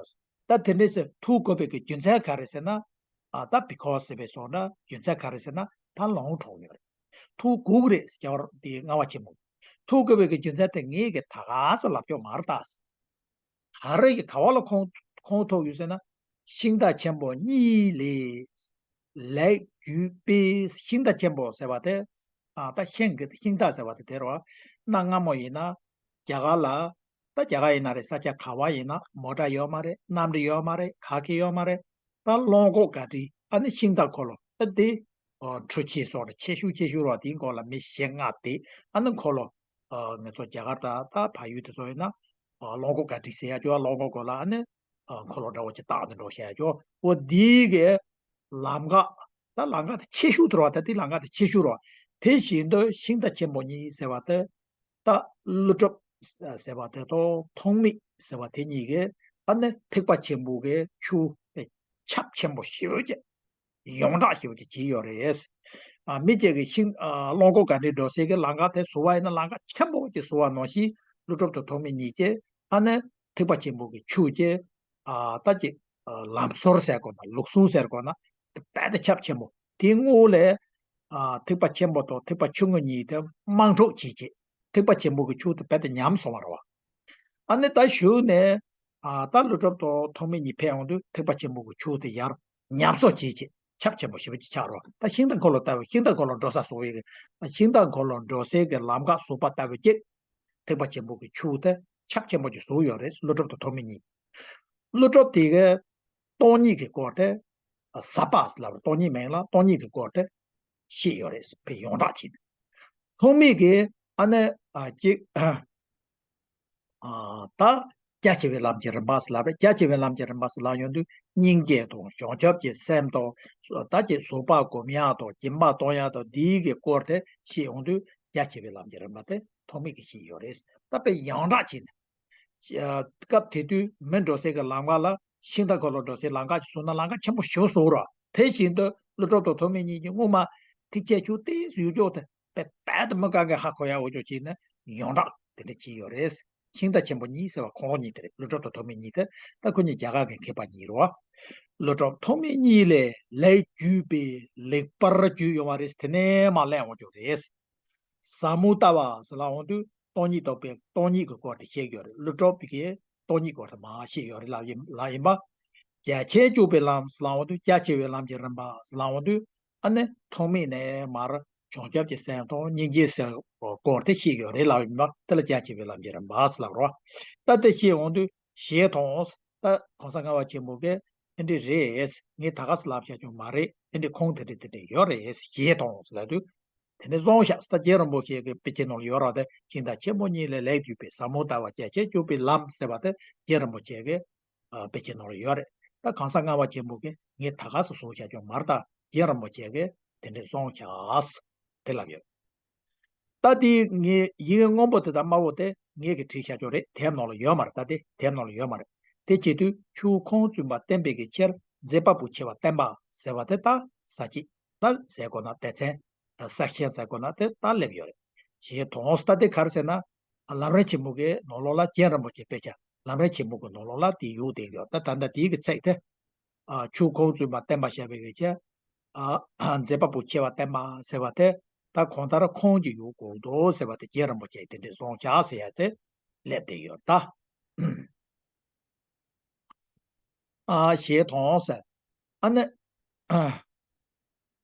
ད་དེ་འདྲས་ཟེར་ཐུགས་དགོས་པའི་གི་རྒྱུ་མཚན་ག་རེ་ཟེར་ན། ཨ་ད་because ཟེར་བའི་སོགས་འདྲ་རྒྱུ་མཚན་ག་རེ་ཟེར་ན་ད་ལོང་གྲོགས་ཡོད་རེད། ཐུགས་དགོས་རེད་ཟེར་རྒྱ་གར་དེ་རྔ་བ་ཆེན་མོ། ཐུགས་དགོས་པའི་གི་རྒྱུ་མཚན་དེ་ངེད་ཀྱིས་ད་ག་ས་ལབ་ཆོག་མ་རེད་ད། ག་རེ་གི་ག་བ་ལ་ཁོང་ཁོང་ཐུག་ཡོད་ཟེར་ན། ཤིང་རྟ་ཆེན་པོ་གཉིས་ལས་ལེགས་བརྒྱུད་པའི། ཤིང་རྟ་ཆེན་པོ་ཟེར་བ་དེ། ཨ་ད་ཤིང་གི་ཤིང་རྟ་ཟེར་བ་དེ་དེ་རེད་བ། གནའ་སྔ་མོ་ཡིན་ན་རྒྱ་གར་ལ། ད་རྒྱ་གར་ཡིན་ན་རེད། ས་ཆ་ག་བ་ཡིན་ན་མོ་ཊ་ཡོད་མ་རེད། གནམ་གྲུ་ཡོད་མ་རེད། ག་གེ་ཡོད་མ་རེད། ད་རླངས་འཁོར་ག་དྲི་ཨ་ནི་ཤིང་རྟ་འཁོར་ལོ་ད་དེ་འཕྲུལ་ཆས་སོགས་ཆེ་ཤོས་ཆེ་ཤོས་རོ། དེའི་སྐོར་ལ་མི་བཞི་ལྔ་དེ་ཨ་ནི་འཁོར་ལོ། ཨ་ང་ཚོ་རྒྱ་གར་དང་ད་ཕ་ཡུལ་དེ་ཚོ་ཡིན་ན་ཨ་རླངས་འཁོར་ག་དྲི་ཟེར་ཡ་ཅོ། རླངས་འཁོར་སྐོར་ལ་ཨ་ནི་ཨ་འཁོར་ལོ་འདྲ་བོ་ཅིག་བཏགས་ནས་འགྲོ་བཤད་ཡ་ཅོ། འོ་དེའི་གི་ལམ་ཁ། ད་ལམ་ཁ་དེ་ཆེ་ཤོས་དེ་རོ། ད་དེ་ལམ་ཁ་དེ་ཆེ་ཤོས་རོ། དེ་བཞིན་དུ་ཤིང་རྟ་ཆེན་པོ་གཉིས་ཟེར་བ་དེ། ད་ཀླུ་སྒྲུབ་ཟེར་བ་དེ་དང་ཐོགས་མེད་ཟེར་བ་དེ་གཉིས་ཀས་ཨ་ནི་ཐེག་པ་ཆེན་པོ་གི་ཆུ་ཁྱབ་ཆེན་པོ་ཞེ་པོ་ཅིག་ཡོངས་གྲགས་ཞེ་པོ་ཅིག་བྱས་ཡོད་རེད། ཨ་མི་གཅིག་གིས་ཤིང་ཨ་རླངས་འཁོར་ག་འདྲའི་འགྲོ་སའི་གི་ལམ་ཁ་དེ་བཟོ་བ་ཡིན་ན་ལམ་ཁ་ཆེན་པོ་ཅིག་བཟོ་བ་ནང་བཞིན་ཀླུ་སྒྲུབ་དང་ཐོགས་མེད་གཉིས་ཀྱིས་ཨ་ནི་ཐེག་པ་ཆེན་པོ་གི་ཆུ་ཅིག་ཨ་ད་ཅིག་ཨ་ལམ་སྲོལ་ཟེར་དགོས་ན། ལུགས་སྲོལ་ཟེར་དགོས་ན། དེ་རྦད་དེ་ཁྱབ་ཆེན་པོ། དེའི་སྔོན་ལ་ཨ་ཐེག་པ་ཆེན་པོ་དང་ཐེག་པ་ཆུང་ངུ་གཉིས་དེ་དམག་འཁྲུག་བྱས་བྱས་ཐེག་པ་ཆེན་པོ་གི་ཆུ་དེ་རྦད་དེ་ཉམས་སོང་བ་རེད་བ། ཨ་ནི་ད་གཞུག་ནས་ཨ་ད་ཀླུ་སྒྲུབ་དང་ཐོགས་མེད་གཉིས་ཕེབས་ཡོང་དུས་ཐེག་པ་ཆེན་པོ་གི་ཆུ་དེ་ཡར་ཉམས་གསོ་བྱས་བྱས་ཁྱབ་ཆེན་པོ་ཞེ་པོ་ཅིག་ཆགས་རེད་བ། ད་ཤིང་རྟ་འཁོར་ལོ་ལྟ་བུ། ཤིང་རྟ་འཁོར་ལོ་འགྲོ་ས་བཟོ་བའི་གི་ཤིང་རྟ་འཁོར་ལོ་འགྲོ་སའི་གི་ལམ་ཁ་བཟོ་པ་ལྟ་བུ་ཅིག་ཐེག་པ་ཆེན་པོ་གི་ཆུ་དེ་ཁྱབ་ཆེན་པོ་ཅིག་བཟོས་ཡོད་རེད། ཀླུ་སྒྲུབ་དང་ཐོགས་མེད་གཉིས། ཀླུ་སྒྲུབ་དེ་གའི་སྟོང་ཉིད་ཀྱི་སྐོར་དེ་ཟབ་པ་ལབ་རེད། སྟོང་ཉིད་མིང་ལ་སྟོང་ཉིད་ཀྱི་སྐོར་དེ་བཤད་ཡོད་རེད། དཔེ་ཡོངས་གྲགས་བྱས་ནས། ཐོགས་མེད་ཀྱིས་ཨ་ནི་ཨ་ཅིག་ཨ་ད་རྒྱ་ཆེ་བའི་ལམ་གྱི་རིམ་པ་ལབ་རེད། རྒྱ་ཆེ་བའི་ལམ་གྱི་རིམ་པ་ལབ་ཡོང་དུས་སྙིང་རྗེ་དང་བྱང་ཆུབ་ཀྱི་སེམས་དང་། ད་ཅིག་བཟོད་པ་སྒོམ་ཡག་དང་སྦྱིན་པ་གཏོང་ཡག་དང་འདིའི་གི་སྐོར་དེ་བཤད་ཡོང་དུས་རྒྱ་ཆེ་བའི་ལམ་གྱི་རིམ་པ་དེ་ཐོགས་མེད་ཀྱིས་བཤད་ཡོད་རེད། ད་དཔེ་ཡོངས་གྲགས་བྱས་ནས། སྐབས་དེ་དུས་མི་འགྲོ་སའི་གི་ལམ་ཁ་ལ་ཤིང་རྟ་འཁོར་ལོ་འགྲོ་སའི་ལམ་ཁ་ཅིག་བཟོས་ན་ལམ་ཁ་ཆེན་པོ་ཞེ་པོ་བཟོས་རེད། དེ་བཞིན་དུ་ཀླུ་སྒྲུབ་དང་ཐོགས་མེད་གཉིས་ཀྱིས་སྔོན་མ་ཐེག་ཆེན་ཆུ་ཏོག་ཙམ་ཡོད་ཅོག་དེ་དཔེ་རྦད་དེ་མི་གང་གིས་ཧ་གོ་ཡག་འོ་ཅོག་བྱས་ནས་ཡོངས་གྲགས་དེ་འདྲ་བྱས་ཡོད་རེད། ཤིང་རྟ་ཆེན་པོ་གཉིས་ཟེར་བ་ཁོང་རང་གཉིས་དེ་རེད། ཀླུ་སྒྲུབ་དང་ཐོགས་མེད་གཉིས་དེ། ད་ཁོ་གཉིས་རྒྱ་གར་གྱི་མཁས་པ་གཉིས་རེད་བ། ཀླུ་སྒྲུབ་ཐོགས་མེད་གཉིས་ལས་ལེགས་བརྒྱུད་པའི་ལེགས་པར་བརྒྱུད་ཡོང་བ་རེད། དེ་ནས་མར་གླེང་འོ་ཅོག་རེད། ཟབ་མོ་ལྟ་བ་ཟེར་ལབ་འོང་དུས་སྟོང་ཉིད་རྟོགས་པའི་སྟོང་ཉིད་ཀྱི་སྐོར་དེ་བཤད་ཀྱི་ཡོད་རེད། ཀླུ་སྒྲུབ་ཀྱིས་སྟོང་ཉིད་སྐོར་དེ་མར་བཤད་ཡོད་རེད་ལབ་ཡིན་ལབ་ཡིན་པ། རྒྱ་ཆེར་འཇུག་པའི་ལམ་ཟེར་ལབ་འོང་དུས་རྒྱ་ཆེ་བའི་ལམ་གྱི་རིམ་པ་ཟེར་ལབ་འོང་དུས་ཨ་ནི་ཐོགས་མེད་ནས་མར་བྱང་ཆུབ་ཀྱི་སེམས་དང་སྙིང་རྗེའི་སེམས་སྐོར་དེ་བཤད་ཀྱི་ཡོད་རེད་ལབ་ཡིན་པ། དེ་ལ་རྒྱ་ཆེ་བའི་ལམ་གྱི་རིམ་པ་ཟེར་ལབ་རོ། ད་དེ་བཤད་འོང་དུས་ཞེས་དང་། ད་གོང་ས་ལྔ་པ་ཆེན་པོ་གིས་ཨེ་འདྲ་རེད། ངས་ད་ག་ཟེ་ལབ་བྱ་ཆོག་མ་རེད། ཨེ་འདྲ་ཁུངས་དེ་འདྲ་དེ་འདྲ་ཡོད་རེད་ཞེས་དང་ཟེར་ལབ་དུས། དེ་ནས་བཟུང་བཞག་ད་རྗེ་རིན་པོ་ཆེ་གི་དཔེ་ཆའི་ནང་ལ་ཡོད་རེད་དེ། ཤིང་རྟ་ཆེན་པོ་གཉིས་ལས་ལེགས་བརྒྱུད་པའི་ཟབ་མོ་ལྟ་བ་རྒྱ་ཆེར་འཇུག་པའི་ལམ་ཟེར་བ་དེ་རྗེ་རིན་པོ་ཆེ་གི་དཔེ་ཆའི་ནང་ལ་ཡོད་རེད། ད་གོང་ས་ལྔ་པ་ཆེན་པོ་གིས་ངས་ད་ག་ཟེ་བཟོ་བྱ་ཆོག་མ་རེད། ད་རྗེ་རིན་པོ་ཆེ་གིས་དེ་འདྲ་བཟུང་བཞག་དེ་ལབ་ཡོད། ད་དེ་ངས་ཡི་གེ་སྔོན་པོ་དེ་དང་དམར་པོ་དེ་ངས་གི་བྲིས་བཞག་ཆོག་རེད། དེབ་ནང་ལ་ཡོད་མ་རེད། ད་དེ་དེབ་ནང་ལ་ཡོད་མ་རེད། དེ་བྱེད་དུས་ཆུ་ཁུངས་བཙུན་པ་བསྟན་པའི་གི་ཕྱིར་མཛད་པ་པོ་ཆེ་བ་བསྟན་པ་ཟེར་བ་དེ་ད་ས་བཅད་ད་ཟེར་དགོས་ན་སྡེ་ཚན་ས་ཤན་ཟེར་དགོས་ན་དེ་ད་སླེབས་ཡོད་རེད། ཞེས་དང་ད་དེ་ག་རེ་ཟེར་ན། ལམ་རིམ་ཆེན་མོ་གི་ནང་ལོགས་ལ་རྗེ་རིན་པོ་ཆེ་དཔེ་ཆ་ལམ་རིམ་ཆེན་མོ་གི་ནང་ལོགས་ལ་དེ་ཡོད་དེ་ཡོད། ད་ད་ལྟ་དེའི་གི་ཚིག་དེ། ཨ་ཆུ་ཁུངས་བཙུན་པ་བསྟན་པ་ཞེས་པའི་གི་ཆ། ཨ་མཛད་པ་པོ་ཆེ་བ་བསྟན་པ་ཟེར་བ་དེ་ད་གང་ལྟར་ཁུངས་ཀྱི་ཡོད་དགོས་འདུག་ཟེར་བ་དེ་རྗེ་རིན་པོ་ཆེས་དེ་འདྲས་གསུངས་བཞག་ཟེར་ཡ་དེ་སླེབས་བསྡད་ཡོད་ད། ཨ་ཞེས་དང་ཟེར། ཨ་ནི།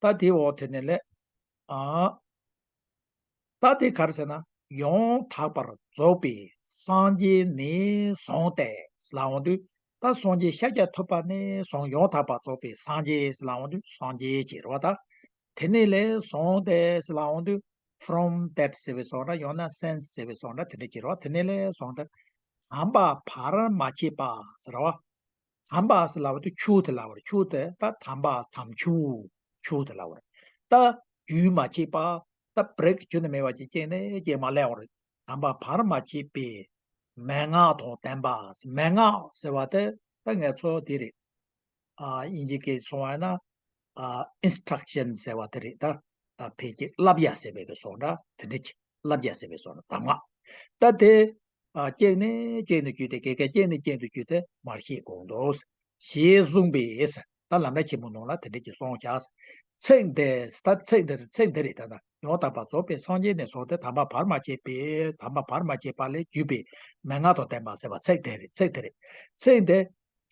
ད་དེའི་འོག་དེ་ནས་ལས། ཨ། ད་དེ་ག་རེ་ཟེར་ན། ཡང་དག་པར་རྫོགས་པའི་སངས་རྒྱས་ནས་བཟུང་སྟེ་ལབ་འོང་དུས། ད་སངས་རྒྱས་ཤཱཀྱ་ཐུབ་པ་ནས་བཟུང་ཡང་དག་པར་རྫོགས་པའི་སངས་རྒྱས་ཟེར་ལབ་འོང་དུས་སངས་རྒྱས་ཅེས་རེད་བ་ད། དེ་ནས་ལས་བཟུང་སྟེ་ཟེར་ལབ་འོང་དུས་from that ཟེར་བའི་བཟོ་འདྲ་ཡང་ན་since ཟེར་བའི་བཟོ་འདྲ་དེ་འདྲ་ཅིག་རེད་བ། དེ་ནས་ལས་བཟུང་སྟེ་དམ་པ་བར་མ་ཆད་པ་ཟེར་བ། དམ་པ་ཟེར་ལབ་པ་དེ་ཆུ་དེ་ལབ་པ་རེད། ཆུ་དེ་ད་དམ་པ་དམ་ཆུ། ཆུ་དེ་ལབ་པ་རེད། ད་རྒྱུན་མ་ཆད་པ། ད་break རྒྱུན་ནས་མེད་པ་ཅིག་སྐྱེས་ནས་སྐྱེས་མ་སླེབས་པ་རེད། དམ་པ་བར་མ་ཆད་པའི་མན་ངག་དང་ལྡན་པ། མན་ངག་ཟེར་བ་དེ་ད་ངས་ཚོ་དེ་རེད། ཨ་དབྱིན་ཇི་སྐད་སོང་བ་ན་ཨ་instruction ཟེར་བ་དེ་རེད་ད། ཨ་ཕལ་ཆེར་བསླབ་བྱ་ཟེར་བའི་གི་བཟོ་འདྲ་དེ་འདྲ་ཅིག་བསླབ་བྱ་ཟེར་བའི་བཟོ་འདྲ་གདམས་ངག་ད་དེ་ཨ་སྐྱེས་ནས་སྐྱེས་ནས་བརྒྱུད་དེ་དགེ་རྒན་སྐྱེས་ནས་སྐྱེས་ནས་བརྒྱུད་དེ་མར་ཤེས་དགོངས་འདུག་ཞེས་གསུངས་པས། ད་ལམ་རིམ་ཆེན་མོ་ནང་ལ་དེ་འདྲ་ཅིག་གསུངས་བཞག་ཚིག་འདི་ད་ཚིག་འདི་ཚིག་འདི་རེད། ད་ད་ཡང་དག་པར་རྫོགས་པའི་སངས་རྒྱས་ནས་བཟུང་སྟེ་དམ་པ་བར་མ་ཆད་པའི་དམ་པ་བར་མ་ཆད་པ་ལས་བརྒྱུད་པའི་མན་ངག་དང་ལྡན་པ་ཟེར་བ་ཚིག་འདི་རེད། ཚིག་འདི་རེད། ཚིག་འདི་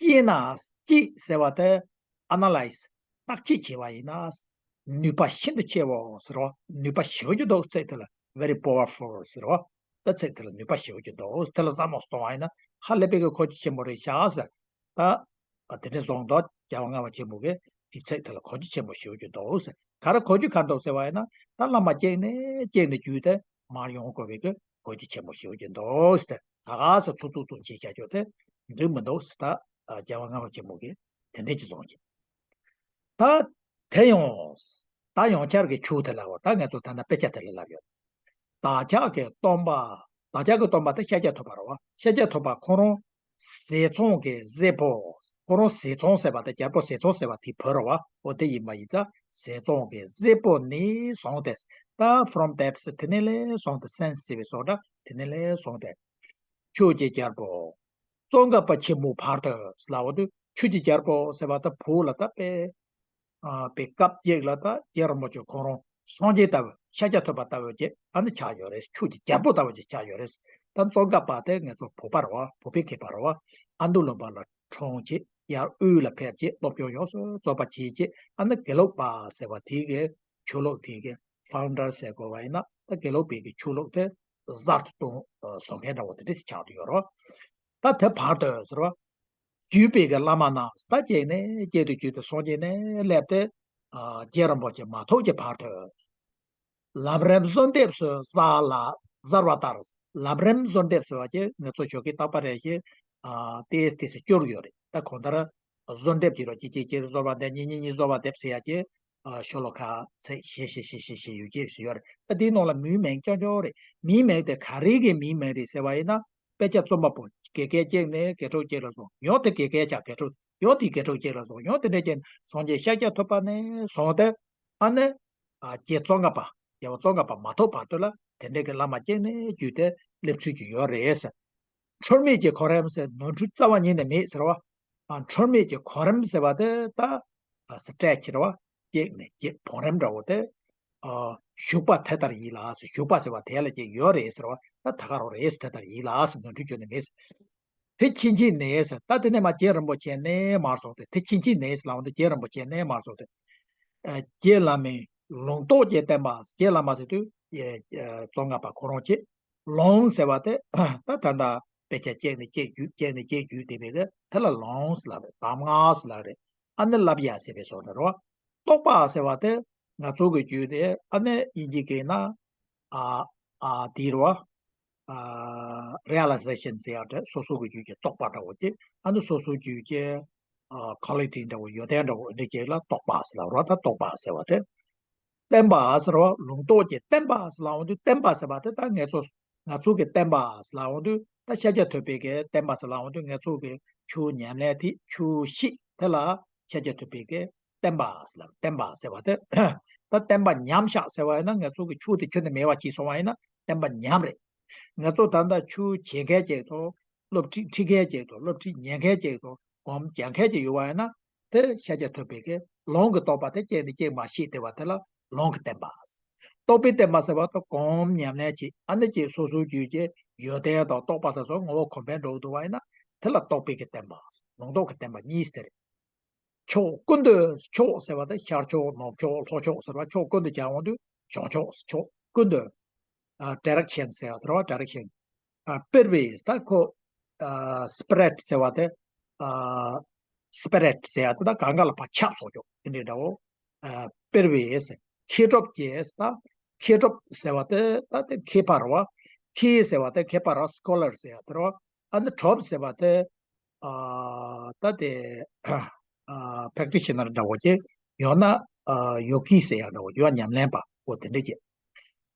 སྐྱེས་ན་སྐྱེས་ཟེར་བ་དེ་analyze བརྟག་དཔྱད་བྱས་པ་ཡིན་ན་ནུས་པ་ཤིན་ཏུ་ཆེ་བོ་ཟེར་བ། ནུས་པ་ཞེ་པོ་ཅིག་འདུག་ཚིག་དེ་ལ་very powerful ཟེར་བ། ད་ཚིག་དེ་ལ་ནུས་པ་ཞེ་པོ་ཅིག་འདུག་དེ་ལ་བསམ་བློ་གཏོང་བ་ཡིན་ན་ཧ་ལས་པའི་གི་གོ་རྒྱུ་ཆེན་པོ་རེད་ཤག་ཟེར། ད་དེ་འདྲ་བཟུང་འདུག་རྒྱལ་བ་ལྔ་པ་ཆེན་པོ་གིས་དེ་ཚིག་དེ་ལ་གོ་རྒྱུ་ཆེན་པོ་ཞེ་པོ་ཅིག་འདུག་ཟེར། ག་རེ་གོ་རྒྱུ་ག་འདུག་ཟེར་བ་ཡིན་ན་ད་བླ་མ་སྐྱེས་ནས་སྐྱེས་ནས་བརྒྱུད་དེ་མར་ཡོང་དགོས་པའི་གི་གོ་རྒྱུ་ཆེན་པོ་ཞེ་པོ་ཅིག་འདུག་ཟེར། ད་ག་ས་ཚུགས་ཚུགས་ཚུགས་བྱས་བྱ་རྒྱུ་དེ་འགྲིག་མི་འདུག་ཟེར། ད་རྒྱལ་བ་ལྔ་པ་ཆེན་པོ་གིས་དེ་འདྲ་ཅིག་གསུངས་ཀྱི། ད་དེ་ཡང་ད་ཡང་བསྐྱར་གྱི་ཆུ་དེ་ལ་བར་ད་ངས་ཚོ་ད་ལྟ་དཔེ་ཆ་དེ་ལ་ལབ་ཡོད། བདག་ཅག་གི་སྟོན་པ། བདག་ཅག་གི་སྟོན་པ་དེ་ཤཱཀྱ་ཐུབ་པ་རེད་བ། ཤཱཀྱ་ཐུབ་པ་ཁོ་རང་ཟས་གཙང་གི་བཟས་པོ། ཁོ་རང་ཟས་གཙང་ཟེར་བ་དེ་རྒྱལ་པོ་ཟས་གཙང་ཟེར་བ་དེ་བོད་རེད་བ། འོ་དེ་ཡིན་པ་ཡིན་ཙང་ཟས་གཙང་གི་བཟས་པོ་ནས་བཟུང་སྟེ། ད་from that དེ་ནས་ལས་བཟུང་སྟེ་since ཟེར་བའི་བཟོ་འདྲ་དེ་ནས་ལས་བཟུང་སྟེ། ཆོས་ཀྱི་རྒྱལ་པོ་ཙོང་ཁ་པ་ཆེན་མོའི་བར་དུ་ལབ་པ་དུས་ཆོས་ཀྱི་རྒྱལ་པོ་ཟེར་བ་ད་བོད་ལ་ད་དཔེ་ཨ་དཔེ་སྐབས་ཅིག་ལ་ད་རྗེ་རིན་པོ་ཆེ་ཁོ་རང་སངས་རྒྱས་ལྟ་བུ་ཤཱཀྱ་ཐུབ་པ་ལྟ་བུ་ཅིག་ཨ་ནི་ཆགས་ཡོད་རེད། ཆོས་ཀྱི་རྒྱལ་པོ་ལྟ་བུ་ཅིག་ཆགས་ཡོད་རེད། ད་ཙོང་ཁ་པ་དེ་ངེད་ཚོ་བོད་པ་རེད་བ། བོད་པའི་མཁས་པ་རེད་བ། ཨ་མདོ་ལུང་པ་ལ་འཁྲུངས་བྱས་ཡར་དབུས་ལ་ཕེབས་བྱས་སློབ་སྦྱོང་ཡོངས་སུ་རྫོགས་པ་བྱས་བྱས་ཨ་ནི་དགེ་ལུགས་པ་ཟེར་བ་དེ་གི་ཆོས་ལུགས་དེ་གི་founder ཟེར་དགོས་པ་ཡིན་ན་ད་དགེ་ལུགས་པའི་གི་ཆོས་ལུགས་དེ་གསར་དུ་གཏོང་བཟོ་མཁན་འདྲ་བོ་དེ་འདྲ་ཞིག་ཆགས་བསྡད་ཡོད་རེད། ད་དེ་བར་དུ་ཟེར་བ། བརྒྱུད་པའི་གི་བླ་མ་རྣམས་ད་སྐྱེས་ནས་སྐྱེས་དུས་བརྒྱུད་དུ་སངས་རྒྱས་ནས་སླེབས་ཏེ་རྗེ་རིན་པོ་ཆེ་མ་ཐུག་གི་བར་དུ། ལམ་རིམ་གསོལ་འདེབས་སུ་གསལ་ལ་གསལ་བ་ལྟར། ལམ་རིམ་གསོལ་འདེབས་ཟེར་བ་ཅིག་ངེད་ཚོ་ཞོགས་ཀས་རྟག་པ་རེ་བཞིན་ཏེས་ཏེས་སྐྱོར་ཡོད་རེད། ད་གང་ལྟར་གསོལ་འདེབས་ཀྱི་རོ་ཅིག་ཅིག་ཅིག་གསོལ་བ་འདེབས་གཉིས་གཉིས་གཉིས་གསོལ་བ་འདེབས་ཟེར་ཡ་ཅིག་ཤོ་ལོ་ཀ་ཚིག་བཞི་བཞི་བཞི་བཞི་བཞི་ཡོད་ཅེས་ཡོད་རེད། ད་དེའི་ནང་ལ་མིའི་མིང་རྐྱང་རྐྱང་རེད། མིའི་མིང་དེ་ག་རེ་གི་མིའི་མིང་རེད་ཟེར་བ་ཡིན་ན་དཔེ་ཆ་རྩོམ་པ་པོ་དགེ་རྒན་གཅིག་ནས་དགེ་ཕྲུག་གཅིག་ལ་བཟུང་ཡང་དེ་དགེ་རྒན་ཅག་དགེ་ཕྲུག་ཡང་དེ་དགེ་ཕྲུག་གཅིག་ལ་བཟུང་ཡང་དེ་འདྲ་བྱས་ནས་སངས་རྒྱས་ཤཱཀྱ་ཐུབ་པ་ནས་བཟུང་སྟེ་ཨ་ནི་རྗེ་ཙོང་ཁ་པ་རྒྱལ་བ་ཙོང་ཁ་པ་མ་ཐུག་བར་དུ་ལ་དེ་འདྲ་གི་བླ་མ་སྐྱེས་ནས་བརྒྱུད་དེ་སླེབས་ཚུལ་གྱི་ཡོད་རེད། འཁྲུལ་མེད་ཀྱི་གོ་རིམ་ཟེར་ནོར་འཁྲུལ་རྩ་བ་ཉིད་ནས་མེད་ཟེར་བ། ཨ་འཁྲུལ་མེད་ཀྱི་གོ་རིམ་ཟེར་བ་དེ་ད་ཨ་stretch རེད་བ། གཅིག་ནས་གཅིག་བང་རིམ་འདྲ་བོ་དེ་ཨ་ཞུགས་པ་དེ་ལྟར་ཡིན་ལགས་ཟེར། ཞུགས་པ་ཟེར་བ་དེ་ལ་གཅིག་ཡོད་རེད་ཟེར་བ། ད་ད་ག་རང་རེད་ཟེར། དེ་ལྟར་ཡིན་ལགས་ཟེར། ནོར་འཁྲུལ་ཁྱོན་ནས་མེད་ཟེར། དེ་ཕྱིན་ཆད་ནས་ཟེར། ད་དེ་ནས་མར་རྗེ་རིན་པོ་ཆེ་ནས་མར་སོང་སྟེ། དེ་ཕྱིན་ཆད་ནས་ཟེར་ལབ་དུས་རྗེ་རིན་པོ་ཆེ་ནས་མར་སོང་སྟེ། ཨ་རྗེ་བླ་མའི་ལུང་རྟོགས་ཀྱི་བསྟན་པ། རྗེ་བླ་མ་ཟེར་དུས་ཨེ་ཨེ་ཙོང་ཁ་པ་ཁོ་རང་བྱས། ལུང་ཟེར་བ་དེ་ད་ད་ལྟ་དཔེ་ཆ་གཅིག་ནས་གཅིག་བརྒྱུད་གཅིག་ནས་གཅིག་བརྒྱུད་དེ་བས་དེ་ལ་ལུང་ཟེར་ལབ་རེད། གདམས་ངག་ཟེར་ལབ་རེད། ཨ་ནི་བསླབ་བྱ་ཟེར་བའི་བཟོ་འདྲ་རེད་བ། རྟོགས་པ་ཟེར་བ་དེ་ང་ཚོ་གི་རྒྱུད་དེ་ཨ་ནི་དབྱིན་ཇི་སྐད་ན་ཨ་ཨ་དེ་རེད་བ། ཨ་realization ཟེར་ཡག་དེ་སོ་སོ་གི་རྒྱུད་ཀྱི་རྟོགས་པ་འདྲ་བོ་ཅིག་ཨ་ནི་སོ་སོ་རྒྱུད་ཀྱི་ཨ་quality འདྲ་བོ་ཡོན་ཏན་འདྲ་བོ་འདི་ཅིག་ལ་རྟོགས་པ་ཟེར་ལབ་རེད་བ། ད་རྟོགས་པ་ཟེར་བ་དེ། བསྟན་པ་ཟེར་བ་ལུང་རྟོགས་ཀྱི་བསྟན་པ་ཟེར་ལབ་འོང་དུས་བསྟན་པ་ཟེར་བ་དེ་ད་ངེད་ཚོ་ང་ཚོ་གི་བསྟན་པ་ཟེར་ལབ་འོང་དུས་ད་ཤཱཀྱ་ཐུབ་པའི་གི་བསྟན་པ་ཟེར་ལབ་འོང་དུས་ངེད་ཚོ་གི་ཆོས་ཉམས་ལེན་དེ་ཆོས་གཤིས་དེ་ལ་ཤཱཀྱ་ཐུབ་པའི་གི་བསྟན་པ་ཟེར་ལབ། བསྟན་པ་ཟེར་བ་དེ་ད་བསྟན་པ་ཉམས་བཞག་ཟེར་བ་ཡིན་ན་ངེད་ཚོ་གི་ཆོས་དེ་ཁྱོན་ནས་མེད་པ་བྱས་སོང་བ་ཡིན་ན་བསྟན་པ་ཉམས་རེད། ངེད་ཚོ་ད་ལྟ་ཆོས་བྱེད་མཁན་ཅིག་དང་སློབ་ཁྲིད་ཁྲིད་མཁན་ཅིག་དང་སློབ་ཁྲིད་ཉན་མཁན་ཅིག་དང་སྒོམ་རྒྱག་མཁན་ཅིག་ཡོད་པ་ཡིན་ན། དེ་ཤཱཀྱ་ཐུབ་པའི་གི་ལུང་གི་རྟོགས་པ་དེ་གཅིག་ནས་གཅིག་མར་ཤེས་བསྡད་པ་དེ་ལ་ལུང་གི་བསྟན་པ། རྟོགས་པའི་བསྟན་པ་ཟེར་བ་དེ་སྒོམ་ཉམས་ལེན་བྱེད། ཨ་ནི་ཅིག་སོ་སོའི་རྒྱུད་ཀྱི་ཡོན་ཏན་དང་རྟོགས་པ་དེ་ཚོ་ངོ་བོ་གོང་འཕེལ་འགྲོ་གི་འདུག་པ་ཡིན་ན་དེ་ལ་རྟོགས་པའི་གི་བསྟན་པ། ལུང་རྟོགས་ཀྱི་བསྟན་པ་གཉིས་དེ་རེད། ཕྱོགས་ཀུན་ཏུ། ཕྱོགས་ཟེར་བ་དེ་ཤར་ཕྱོགས་ནུབ་ཕྱོགས་ལྷོ་ཕྱོགས་ཟེར་བ། ཕྱོགས་ཀུན་ཏུ་སྦྱར་འོང་དུས་བྱང་ཕྱོགས། ཕྱོགས་ཀུན་ཏུ། ཨ་direction ཟེར་བ་དེ་རེད་བ། direction། ཨ་སྤེལ་བའི་ད་ཁོ་ཨ་spread ཟེར་བ་དེ། ཨ་སི་པི་རི་ཊི་ཟེར་ཡ་དེ་ད་གང་ག་ལ་ཕར་ཆགས་སོང་ཀྱོག་དེ་འདྲའི་འདྲ་བོ། ཨ་དཔེར་བས་མཁས་གྲུབ་ཀྱི་ད་མཁས་གྲུབ་ཟེར་བ་དེ་ད་དེ་མཁས་པ་རེད་བ། མཁས་ཟེར་བ་དེ་མཁས་པ་རེད་བ། སི་ཀོ་ལར་ཟེར་ཡ་དེ་རེད་བ། ཨ་ནི་གྲུབ་ཟེར་བ་དེ་ཨ་ད་དེ་ཨ་པེག་ཊི་ཤི་ནར་འདྲ་བོ་ཅིག་ཡང་ན་ཨ་ཡོ་གི་ཟེར་ཡ་འདྲ་བོ་ཅིག་ཡང་ཉམས་ལེན་པ་འོ་དེ་འདྲ་ཅིག་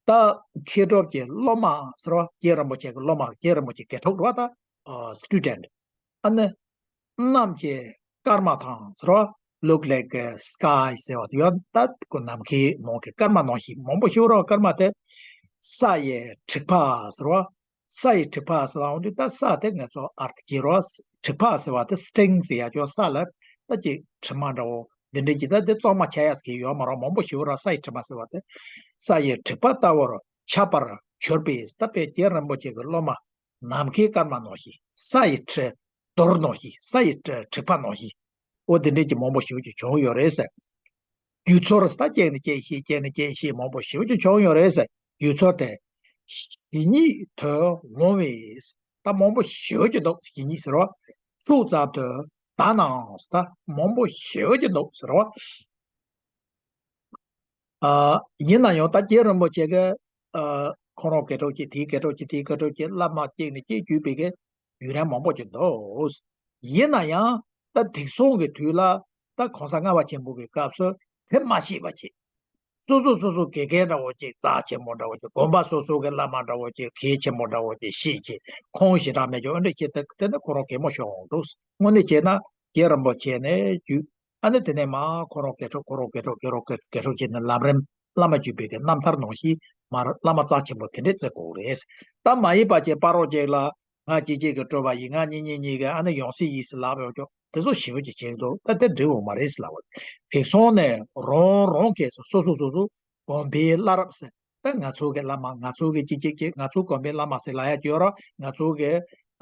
ད་མཁས་གྲུབ་ཀྱི་སློབ་མ་ཟེར་བ་རྗེ་རིན་པོ་ཆེ་གི་སློབ་མ། རྗེ་རིན་པོ་ཆེ་དགེ་ཕྲུག་རེད་བ། ད་ཨ་སི་ཊུ་ཌེན་ཊི། ཨ་ནི་གནམ་གྱི་སྐར་མ་དང་ཟེར་བ། Look like a sky ཟེར་བ་དེ་ཡང་ད་ཁོ་ནམ་མཁའི་ནང་གི་སྐར་མ་ནང་བཞིན་མང་པོ་ཞིག་རེད་བ། སྐར་མ་དེ་ས་ཡི་དྲེག་པ་ཟེར་བ། ས་ཡི་དྲེག་པ་ཟེར་བ་འོང་དུས་ད་ས་དེ་ང་ཚོ་ཨར་ཐི་ཅིག་རེད་བ། དྲེག་པ་ཟེར་བ་དེ་སི་ཊིང་ཟེར་ཡ་ཅོག་ས་ལ་ད་ཅིག་དྲི་མ་འདྲ་བོ་འདི་འདྲའི་ཅིག་ད་དེ་གཙང་མ་ཆགས་ཡ་ཟེར་གི་ཡོད་མ་རེད། མང་པོ་ཞིག་རེད། ས་ཡི་དྲེག་པ་ཟེར་བ་དེ་ས་ཡི་དྲེག་པ་ལྟ་བུར་ཁྱབ་པར་གྱུར་པའི་ད་དཔེ་རྗེ་རིན་པོ་ཆེ་གི་སློབ་མ་ནམ་མཁའི་སྐར་མ་ནང་བཞིན། ས་ཡི་དྲི་རྡོར་ནང་བཞིན། ས་ཡི་དྲི་དྲེག་པ་ནང་བཞིན། འོ་དེ་འདྲས་ཀྱི་མང་པོ་ཞེ་པོ་ཅིག་བྱུང་ཡོད་རེད་ཟེར། རྒྱུ་ཚོར་ད་གཅིག་ནས་གཅིག་ཤེས་གཅིག་ནས་གཅིག་ཤེས་མང་པོ་ཞེ་པོ་ཅིག་བྱུང་ཡོད་རེད་ཟེར། རྒྱུ་ཚོར་དེ་ཇི་སྙེད་དུ་འོང་བས། ད་མང་པོ་ཞེ་པོ་ཅིག་འདུག་ཇི་སྙེད་ཟེར་བ། ཚུགས་ཙམ་དུ་ད་ནའང་ད་མང་པོ་ཞེ་པོ་ཅིག་འདུག་ཟེར་བ། ཨ་ཡིན་ན་ཡང་ད་རྗེ་རིན་པོ་ཆེ་གི་ཨ་ཁོང་རང་དགེ་ཕྲུག་ཅིག་དེའི་དགེ་ཕྲུག་ཅིག་དེའི་དགེ་ཕྲུག་ཅིག་བླ་མ་གཅིག་ནས་གཅིག་བརྒྱུད་པའི་གི་ཡུན་རིང་མང་པོ་ཅིག་འདུག་ཡིན་ན་ཡང་ད་དེང་སང་གི་དུས་ལ་ད་གོང་ས་ལྔ་པ་ཆེན་པོ་གི་སྐབས་སུ་དེ་མ་ཤེས་པ་ཅིག་སོ་སོ་སོ་སོ་དགེ་རྒན་འདྲ་བོ་ཅིག་རྩ་ཆེན་པོ་འདྲ་བོ་ཅིག་དགོན་པ་སོ་སོ་གི་བླ་མ་འདྲ་བོ་ཅིག་གལ་ཆེན་པོ་འདྲ་བོ་ཅིག་ཤེས་ཅིག་ཁོང་ཞེ་དྲག་མེད་ཀྱང་འདྲ་ཁྱེད་དེ་དེ་ནི་ཁོ་རང་གད་མོ་ཤོར་འོང་འདུག་དངོས་གནས་བྱས་ན་རྗེ་རིན་པོ་ཆེ་ནས་བརྒྱུད། ཨ་ནི་དེ་ནས་མ་ཁོ་རང་དགེ་ཕྲུག་ཁོ་རང་དགེ་ཕྲུག་དགེ་ཕྲུག་དགེ་ཕྲུག་བྱས་ནས་ལམ་རིམ་བླ་མ་བརྒྱུད་པའི་གི་རྣམ་ཐར་ནང་བཞིན་མར་བླ་མ་རྩ་ཆེན་པོ་དེ་འདྲས་བརྩི་དགོས་རེད། ད་མ་ཡིན་པ་ཅིག་སྤ་རོ་ཅིག་ལ་ང་གཅིག་གཅིག་གི་སྤྲོ་བ་ཡིན། ང་གཉིས་གཉིས་གཉིས་གི་ཨ་ནི་ཡང་སྲིད་ཡིན་ཟེར་ལབ་ཡོང་ཀྱོག་དེ་ཚོ་ཞེ་པོ་ཅིག་བྱེད་འདུག་ད་དེ་འགྲིག་འོང་མ་རེད་ཟེར་ལབ་པ། དེང་སང་ནས་རང་རང་གི་སོ་སོ་སོ་སོ་དགོན་པའི་བླ་རབས་ཟེར། ད་ང་ཚོ་གི་བླ་མ་ང་ཚོ་གི་གཅིག་གཅིག་གཅིག་ང་ཚོ་དགོན་པའི་བླ་མ་ཟེར་ལབ་ཡ་ཅིག་ཡོད་ར། ང་ཚོ་གི་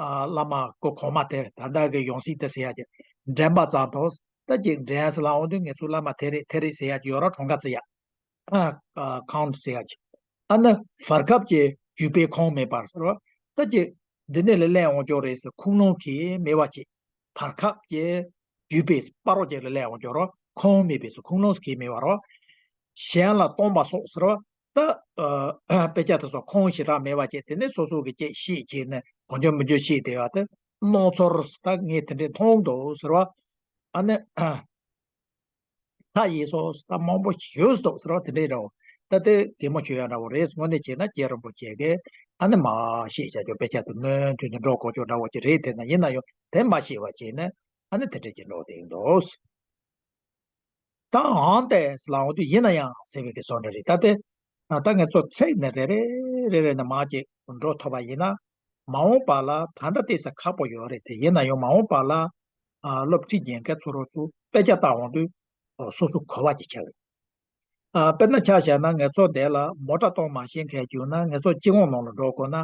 ཨ་བླ་མ་ཀོ་གོང་མ་དེ་ད་ལྟ་གི་ཡང་སྲིད་དེ་ཟེར་ཡ་ཅིག་འདྲེན་པ་ཙམ་དང་། ད་ཅིག་འདྲེན་ཟེར་ལབ་འོང་དུས་ང་ཚོ་བླ་མ་དེ་རེད་དེ་རེད་ཟེར་ཡ་ཅིག་ཡོད་ར། གྲངས་ཀ་བརྩི་ཡ། ཨ་ཨ་ཁའུན་ཊི་ཟེར་ཡ་ཅིག་ཨ་ནི་བར་སྐབས་ཀྱི་བརྒྱུད་པའི་ཁུངས་མེད་པར་ཟེར་བ། ད་ཅིག་འདི་ནས་ལ་སླེབས་འོང་ཅོག་རེད་ཟེར་ཁུངས་ལུང་གིས་མེད་པ་ཅིག་བར་སྐབས་ཀྱི་བརྒྱུད་པའི་སྤ་རོ་ཅིག་ལ་སླེབས་འོང་ཅོག་ར། ཁུངས་མེད་པའི་སོ་ཁུངས་ལུང་གིས་མེད་པ་ར། གཞན་ལ་སྟོན་པ་སོགས་ཟེར་བ། ད་ཨ་དཔེ་ཆ་དེ་ཚོ་ཁུངས་ཞེ་དྲག་མེད་པ་ཅིག་དེ་ནས་སོ་སོ་གི་ཅིག་ཤེས་བྱས་ནས་གང་བྱུང་མི་འདྲ་ཤེས་བསྡད་པ་དེ་སྣང་ཚོར་ད་ངས་དེ་འདྲས་མཐོང་འདུག་ཟེར་བ། ཨ་ནི། ད་ཡིན་སོང་ད་མང་པོ་ཞིག་འདུག་ཟེར་བ་དེ་འདྲའི་འདྲ་བོ། ད་དེ་གད་མོ་ཤོར་ཡ་འདྲ་བོ་རེད། དངོས་གནས་བྱས་ན་རྗེ་རིན་པོ་ཆེ་གིས་ཨ་ནི་མ་ཤེས་བྱ་རྒྱུ་དཔེ་ཆ་དེ་མུ་མཐུད་ནས་འགྲོ་དགོས་ཆོག་འདྲ་བོ་ཅིག་རེད། དེ་ན་ཡིན་ན་ཡང་དེ་མ་ཤེས་པ་བྱས་ནས་ཨ་ནི་དེ་འདྲ་ཅིག་འགྲོ་བསྡད་ཡོད་འདུག་ད་འོན་ཏེ་ལབ་འོང་དུས་ཡིན་ན་ཡང་ཟེར་བའི་གི་བཟོ་འདྲ་རེད། ད་དེ་ད་ངས་ཚོ་ཚིག་ནས་རེ་རེ་རེ་རེ་ནས་མར་ཅིག་འགྲོ་ཐུབ་པ་ཡིན་ན། མ་འོངས་པ་ལ་ད་ལྟ་ཏོག་ཙམ་ཁག་པོ་ཡོད་རེད་དེ། ཡིན་ན་ཡང་མ་འོངས་པ་ལ་ཨ་སློབ་ཁྲིད་ཉན་མཁན་ཚོ་རོགས་ཚོ་དཔེ་ཆ་ལྟ་འོང་དུས་སོ་སོ་གོ་བ་ཅིག་ཆགས་ཡོད། ཨ་དཔེར་ན་ཆ་བཞག་ན་ངས་ཚོ་འདི་ལ་མོ་ཊ་གཏོང་མ་ཤེས་མཁན་བྱུང་ན་ངས་ཚོ་སྤྱི་ཁོག་ནང་ལ་འགྲོ་དགོས་ན།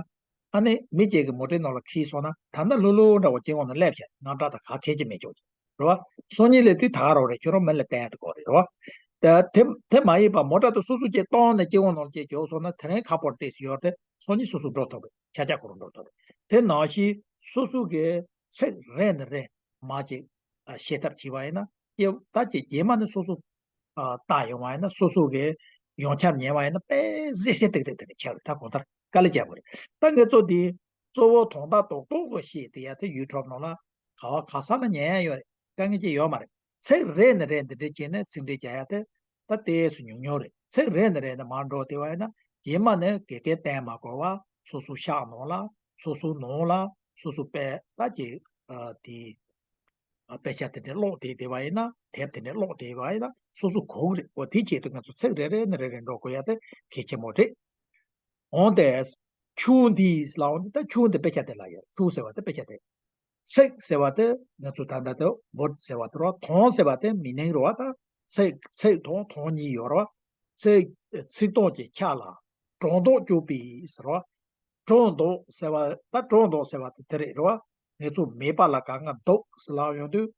ཨ་ནི་མི་གཅིག་གིས་མོ་ཊའི་ནང་ལ་འཁྱེར་སོང་ན་ད་ལྟ་ལྷུག་ལྷུག་འདྲ་བོ་སྤྱི་ཁོག་ནང་སླེབས་བྱས་དངངས་སྐྲག་དང་ག་གལ་ཆེ་མེད་ཆོག་རེད་བ། སང་ཉིན་སླེབས་དུས་ད་ག་རང་རེད། ཁྱོད་རང་མི་ལ་བསྟན་ཡ་དེ་གོ་རེད་རེད་བ། ད་དེ་དེ་མ་ཡིན་པ་མོ་ཊ་དེ་སོ་སོ་གཅིག་གཏོང་ནས་སྐྱེ་བོ་ནང་ལ་གཅིག་འཇོག་སོང་ན་དེ་རིང་ཁ་པར་ཏོག་ཙམ་ཡོད་དེ་སང་ཉིན་སོ་སོ་འགྲོ་ཐུབ་རེད། ཆ་ཆ་ཁོ་རང་འགྲོ་ཐུབ་རེད། དེ་ནང་བཞིན་སོ་སོ་གི་ཚིག་རེ་ནས་རེ་མ་གཅིག་ཤེས་ཐབས་བྱས་པ་ཡིན་ན་ད་ཅིག་རྗེས་མ་ནས་སོ་སོ་ལྟ་ཡོང་བ་ཡིན་ན་སོ་སོ་གི་ཡོངས་ཁྱབ་ཉན་པ་ཡིན་ན་དཔེ་གཟི་བརྗིད་ཏིག་ཏིག་དེ་ནས་ཆགས་རེད། ད་གང་ལྟར་དཀའ་ལས་རྒྱག་དགོས་རེད། ད་ངས་ཚོ་འདི་གཙོ་བོ་དོན་དག་རྡོག་རྡོག་གི་ཤེས་དེ་ཡ་དེ་ཡུ་ཊུབ་ནང་ལ་ག་བ་ག་ས་ལ་ཉན་ཡ་ཡོད་རེད། དཀའ་ངལ་ཅིག་ཡོད་མ་རེད། ཚིག་རེ་ནས་རེ་འདི་འདྲས་བྱས་ནས་ཚིག་འགྲེལ་རྒྱག་ཡ་དེ་ད་ཏོག་ཙམ་ཉུང་ཉུང་རེད། ཚིག་རེ་ནས་རེ་ནས་མར་འགྲོ་བསྡད་པ་ཡིན་ན་རྗེས་མ་ནས་དགེ་རྒན་བསྟེན་མ་དགོས་པ་སོ་སོ་ཤག་ནང་ལ་སོ་སོ་ནང་ལ་སོ་སོ་དཔེ་ལྟ་ཅིག་དེ་དཔེ་ཆ་དེ་འདྲས་ཀློག་བསྡད་བསྡད་པ་ཡིན་ན། དེབ་དེ་འདྲས་ཀློག་བསྡད་པ་ཡིན་ན་སོ་སོ་གོ་གི་རེད། འོ་དེ་ཆེད་དུ་ང་ཚོ་ཚིག་རེ་རེ་ནས་རེ་རེ་འགྲོ་དགོས་ཡ་དེ་གལ་ཆེན་པོ་རེད། འོན་ཏེ་ཆུང་འདི་ལ་འོན་ཏེ་ད་ཆུང་དེ་དཔེ་ཆ་དེ་ལ་ཡོད། ཆུང་ཟེར་བ་དེ་དཔེ་ཆ་དེ། ཚིག་ཟེར་བ་དེ་ང་ཚོ་ད་ལྟ་དེ་ཝར་ཌི་ཟེར་བ་དེ་རེད་བ། ཐོན་ཟེར་བ་དེ་མི་ནིང་རེད་བ། ད་ཚིག་ཚིག་དང་ཐོན་གཉིས་ཡོད་རེད་བ། ཚིག་ཚིག་ཐོག་གི་ཆ་ལ་སྒྲོ་འདོགས་གཅོད་པའི་ཟེར་བ། སྒྲོ་འདོགས་ཟེར་བ་ད་སྒྲོ་འདོགས་ཟེར་བ་དེ་དེ་རེད་རེད་བ། ངེད་ཚོ་མེད་པ་ལ་གང་ང་འདོགས་ཟེར་ལབ་ཡོང་དུས་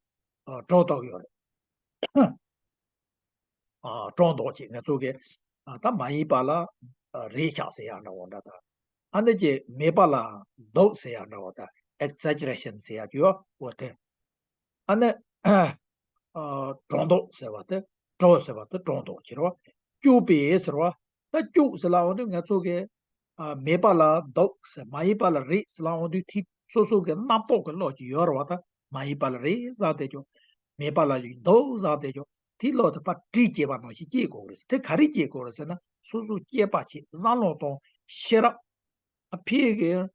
ཨ་སྒྲོ་འདོགས་ཡོད་རེད། ཨ་སྒྲོ་འདོགས་ཅིག་ང་ཚོ་གི་ཨ་ད་མ་ཡིན་པ་ལ་ཨ་རེད་ཤག་ཟེར་ཡག་འདྲ་བོ་འདྲ་དང་། ཨ་ནི་ཅིག་མེད་པ་ལ་འདོགས་ཟེར་ཡག་འདྲ་བོ་དང་ཨེག་ཛེ་ཇེ་རེ་ཤན་ཟེར་ཡག་ཅིག་ཡོད། འོ་དེ་ ཨ་ནི་ཨ་སྒྲོ་འདོགས་ཟེར་བ་དེ། སྒྲོ་ཟེར་བ་དེ་སྒྲོ་འདོགས་ཀྱི་རེད་བ། སྐྱུགས་པས་ཟེར་བ། ད་སྐྱུགས་ཟེར་ལབ་ཡོང་དུས་ང་ཚོ་གི་ཨ་མེད་པ་ལ་འདོགས་ཟེར། མ་ཡིན་པ་ལ་རེག་ཟེར་ལབ་ཡོང་དུས་དེ་སོ་སོ་གི་རྣམ་རྟོག་གི་བློ་ཅིག་ཡོད་རེད་བ། ད་མ་ཡིན་པ་ལ་རེག་བསམ་བསྡད་ཀྱང་། མེད་པ་ལ་འདོགས་བསམ་བསྡད་ཀྱང་། དེའི་བློ་དེ་ཕར་དྲི་སྐྱེས་པ་ནང་བཞིན་སྐྱེ་དགོས་རེད། དེ་ག་རེ་སྐྱེ་དགོས་རེད་ཟེར་ན། སོ་སོ་སྐྱེས་པ་བྱས། བསམ་བློ་གཏོང་། ཤེས་རབ། ཨ་ཕའི་གི་ཨ་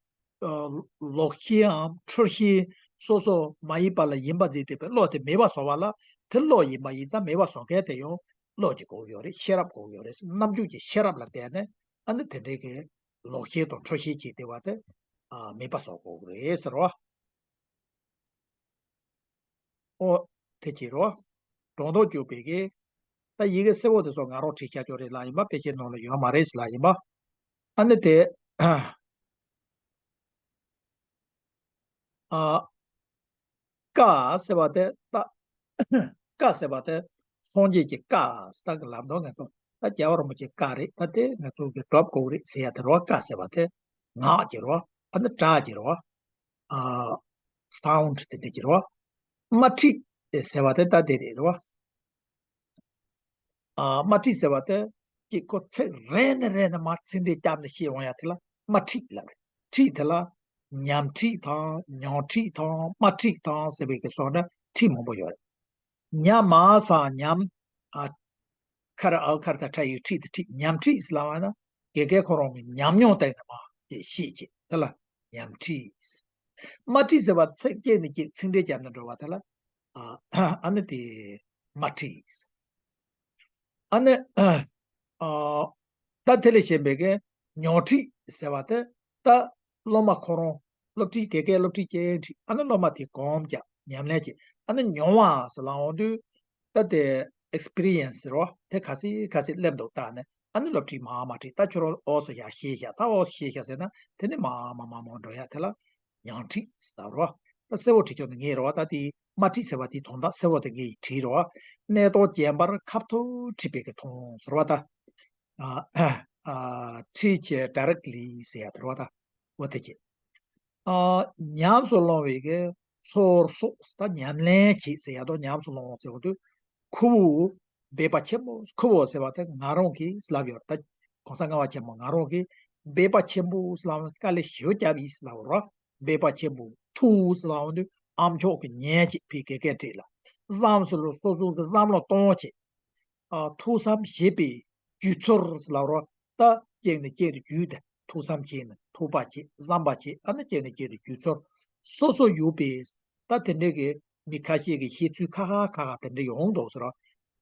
ལོག་ཤེས་འམ་འཁྲུལ་ཤེས་སོ་སོ་མ་ཡིན་པ་ལ་ཡིན་པ་འཛིན་བསྡད་པའི་བློ་དེ་མེད་པ་བཟོ་བ་ལ། དེ་བློ་ཡིན་པ་ཡིན་ཙང་མེད་པ་བཟོ་མཁན་དེ་ཡང་བློ་གཅིག་དགོས་ཀྱི་ཡོད་རེད། ཤེས་རབ་དགོས་ཀྱི་ཡོད་རེད། རྣམ་འགྱུར་གྱི་ཤེས་རབ་ལ་བརྟེན་ནས་ཨ་ནི་དེ་འདྲའི་གི་ལོག་ཤེས་དང་འཁྲུལ་ཤེས་བྱས་བསྡད་པ་དེ་ཨ་མེད་པ་བཟོ་དགོས་ཀྱི་རེད་ཟེར་བ། ཨོ། དེ་བྱེད་རོགས། སྒྲོ་འདོགས་སྐྱུགས་པའི་གི། ད་ཡི་གེ་སེར་པོ་དེ་ཚོ་ང་རང་བྲིས་བཞག་ཆོག་རེད་ལབ་ཡིན་པ། དཔེ་ཆའི་ནང་ལ་ཡོད་མ་རེད་ལབ་ཡིན་པ། ཨ་ནི་དེ། ཨ། ཀ་ཟེར་བ་དེ་ད། ཀ་ཟེར་བ་དེ་སངས་རྒྱས་ཀྱི་བཀའ་ཟེར་གི་ལབ་འདུག་ང་ཚོ། ད་རྒྱལ་བ་རིན་པོ་ཆེའི་བཀའ་རེད། ད་དེ་ང་ཚོ་གི་སྒྲུབ་དགོས་རེད་ཟེར་ཡ་དེ་རེད་བ། ཀ་ཟེར་བ་དེ་ངག་གི་རེད་བ། ཨ་ནི་སྒྲ་གི་རེད་བ། ཨ། སའུན་ཌི་དེ་འདྲ་གི་རེད་བ། དམར་ཁྲིད་ཟེར་བ་དེ་ད་དེ་རེད་རེད་བ། ཨ། དམར་ཁྲིད་ཟེར་བ་དེ་ཅིག་ཁོ་ཚིག་རེ་ནས་རེ་ནས་མར་ཚིག་འགྲེལ་བརྒྱབ་ནས་བཤད་འོང་ཡ་དེ་ལ་དམར་ཁྲིད་ལབ་རེད། ཁྲིད་དེ་ལ་ཉམས་ཁྲིད་དང་མྱོང་ཁྲིད་དང་དམར་ཁྲིད་དང་ཟེར་བའི་གི་སོགས་ནས་ཁྲིད་མང་པོ་ཡོད་རེད། ཉ་མ་ས་ཉམས། ཨ། ཁ་ར་ཨའོ་ཁ་ར་ད་ཁྲ་ཡིག་ཁྲིད་དེ་ཁྲིད། ཉམས་ཁྲིད་ཟེར་ལབ་པ་ན་དགེ་རྒན་ཁོ་རང་གི་ཉམས་མྱོང་སྟེང་ནས་མར་དེ་བཤད་བྱེད་དེ་ལ་ཉམས་ཁྲིད། དམར་ཁྲིད་ཟེར་བ་ཚིག་གཅིག་ནས་གཅིག་ཚིག་འགྲེལ་བརྒྱབ་ནས་འགྲོ་བ་དེ་ལ། ཨ། ཨ་ནི་དེ་དམར་ཁྲིད། ཨ་ནི། ཨ། ད་དེ་ལས་གཞན་པའི་གི་མྱོང་ཁྲིད་ཟེར་བ་དེ། ད་སློབ་མ་ཁོ་རང་སློབ་ཁྲིད། དགེ་རྒན་སློབ་ཁྲིད་བྱེད་ཁྲིད། ཨ་ནི་སློབ་མ་དེ་སྒོམ་རྒྱག་ཉམས་ལེན་བྱེད། ཨ་ནི་མྱོང་བ་ཟེར་ལབ་འོང་དུས། ད་དེ་ཨེག་སི་པི་རི་ཡན་སི་ཟེར་བ་དེ་ག་ཚོད་ག་ཚོད་སླེབས་འདུག་བལྟས་ནས། ཨ་ནི་སློབ་ཁྲིད་མར་མར་ཁྲིད། ད་ཁྱོད་རང་འོ་ཟེར་ཡ་ཤེས་ཤག་ད་འོ་ཤེས་ཤག་ཟེར་ན་དེ་ནས་མར་མར་མར་མར་འགྲོ་ཡ་དེ་ལ་མྱོང་ཁྲིད་ཟེར་བ། ད་སེར་པོ་བྲིས་ཆོག་ནི་ངེས་རེད་བ། ད་དེ་དམར་ཁྲིད་ཟེར་བ་དེའི་དོན་དག་སེར་པོ་དེ་ངས་བྲིས་རེད་བ། གནད་དོན་རྒྱས་པར་ཁ་ཐུག་ཁྲིད་པའི་གི་དོན་ཟེར་བ་ད། ཨ། ཨ། ཁྲིད་བྱེད་ཌའི་རེག་ལི་ཟེར་ཡ་དེ་རེད་བ་ད། འོ་དེ་བྱེད། ཨ། ཉམས་སུ་བླང་བའི་གི་ཚོར་སོགས། ད་ཉམས་ལེན་བྱེད་ཟེར་ཡ་དང་ཉམས་སུ་བླང་ཟེར་བ་དུས། ཁུ་བོ། འབད་པ་ཆེན་པོ། ཁུ་བོ་ཟེར་བ་དེ་ང་རང་གིས་ལབ་ཡོད་རེད། ད་གོང་ས་ལྔ་པ་ཆེན་པོ་ང་རང་གིས་འབད་པ་ཆེན་པོ་ལབ་དཀའ་ལས་ཞེ་པོ་བརྒྱབ་ཡིན་ལབ་རོགས། འབད་པ་ཆེན་པོ། ཐུགས་ལབ་དུས་ཨ་མཆོག་གི་ཉན་བྱེད་ཕའི་གེ་གེ་བྲིས་ལ། བསམ་ཟེར་ལ་སོ་སོ་གི་བསམ་བློ་གཏོང་བྱེད། ཨ། ཐུགས་བསམ་བཞེས་པའི་རྒྱུད་ཚོར་ལབ་རོགས། ད་གཅིག་ནས་གཅིག་ཏུ་བརྒྱུད་དེ་ཐུགས་བསམ་བྱས་ནས་ཐུག་པ་བྱེད། བསམ་པ་བྱེད། ཨ་ནི་གཅིག་ནས་གཅིག་ཏུ་རྒྱུད་ཚོར་སོ་སོ་ཡོད་པའི། ད་དེ་འདྲའི་གི་མི་ཁ་ཤས་ཀྱི་བཤད་ཚུལ་ཁ་ཁ་ཁ་ཁ་དེ་འདྲ་ཡོང་འདུག་ཟེར་བ།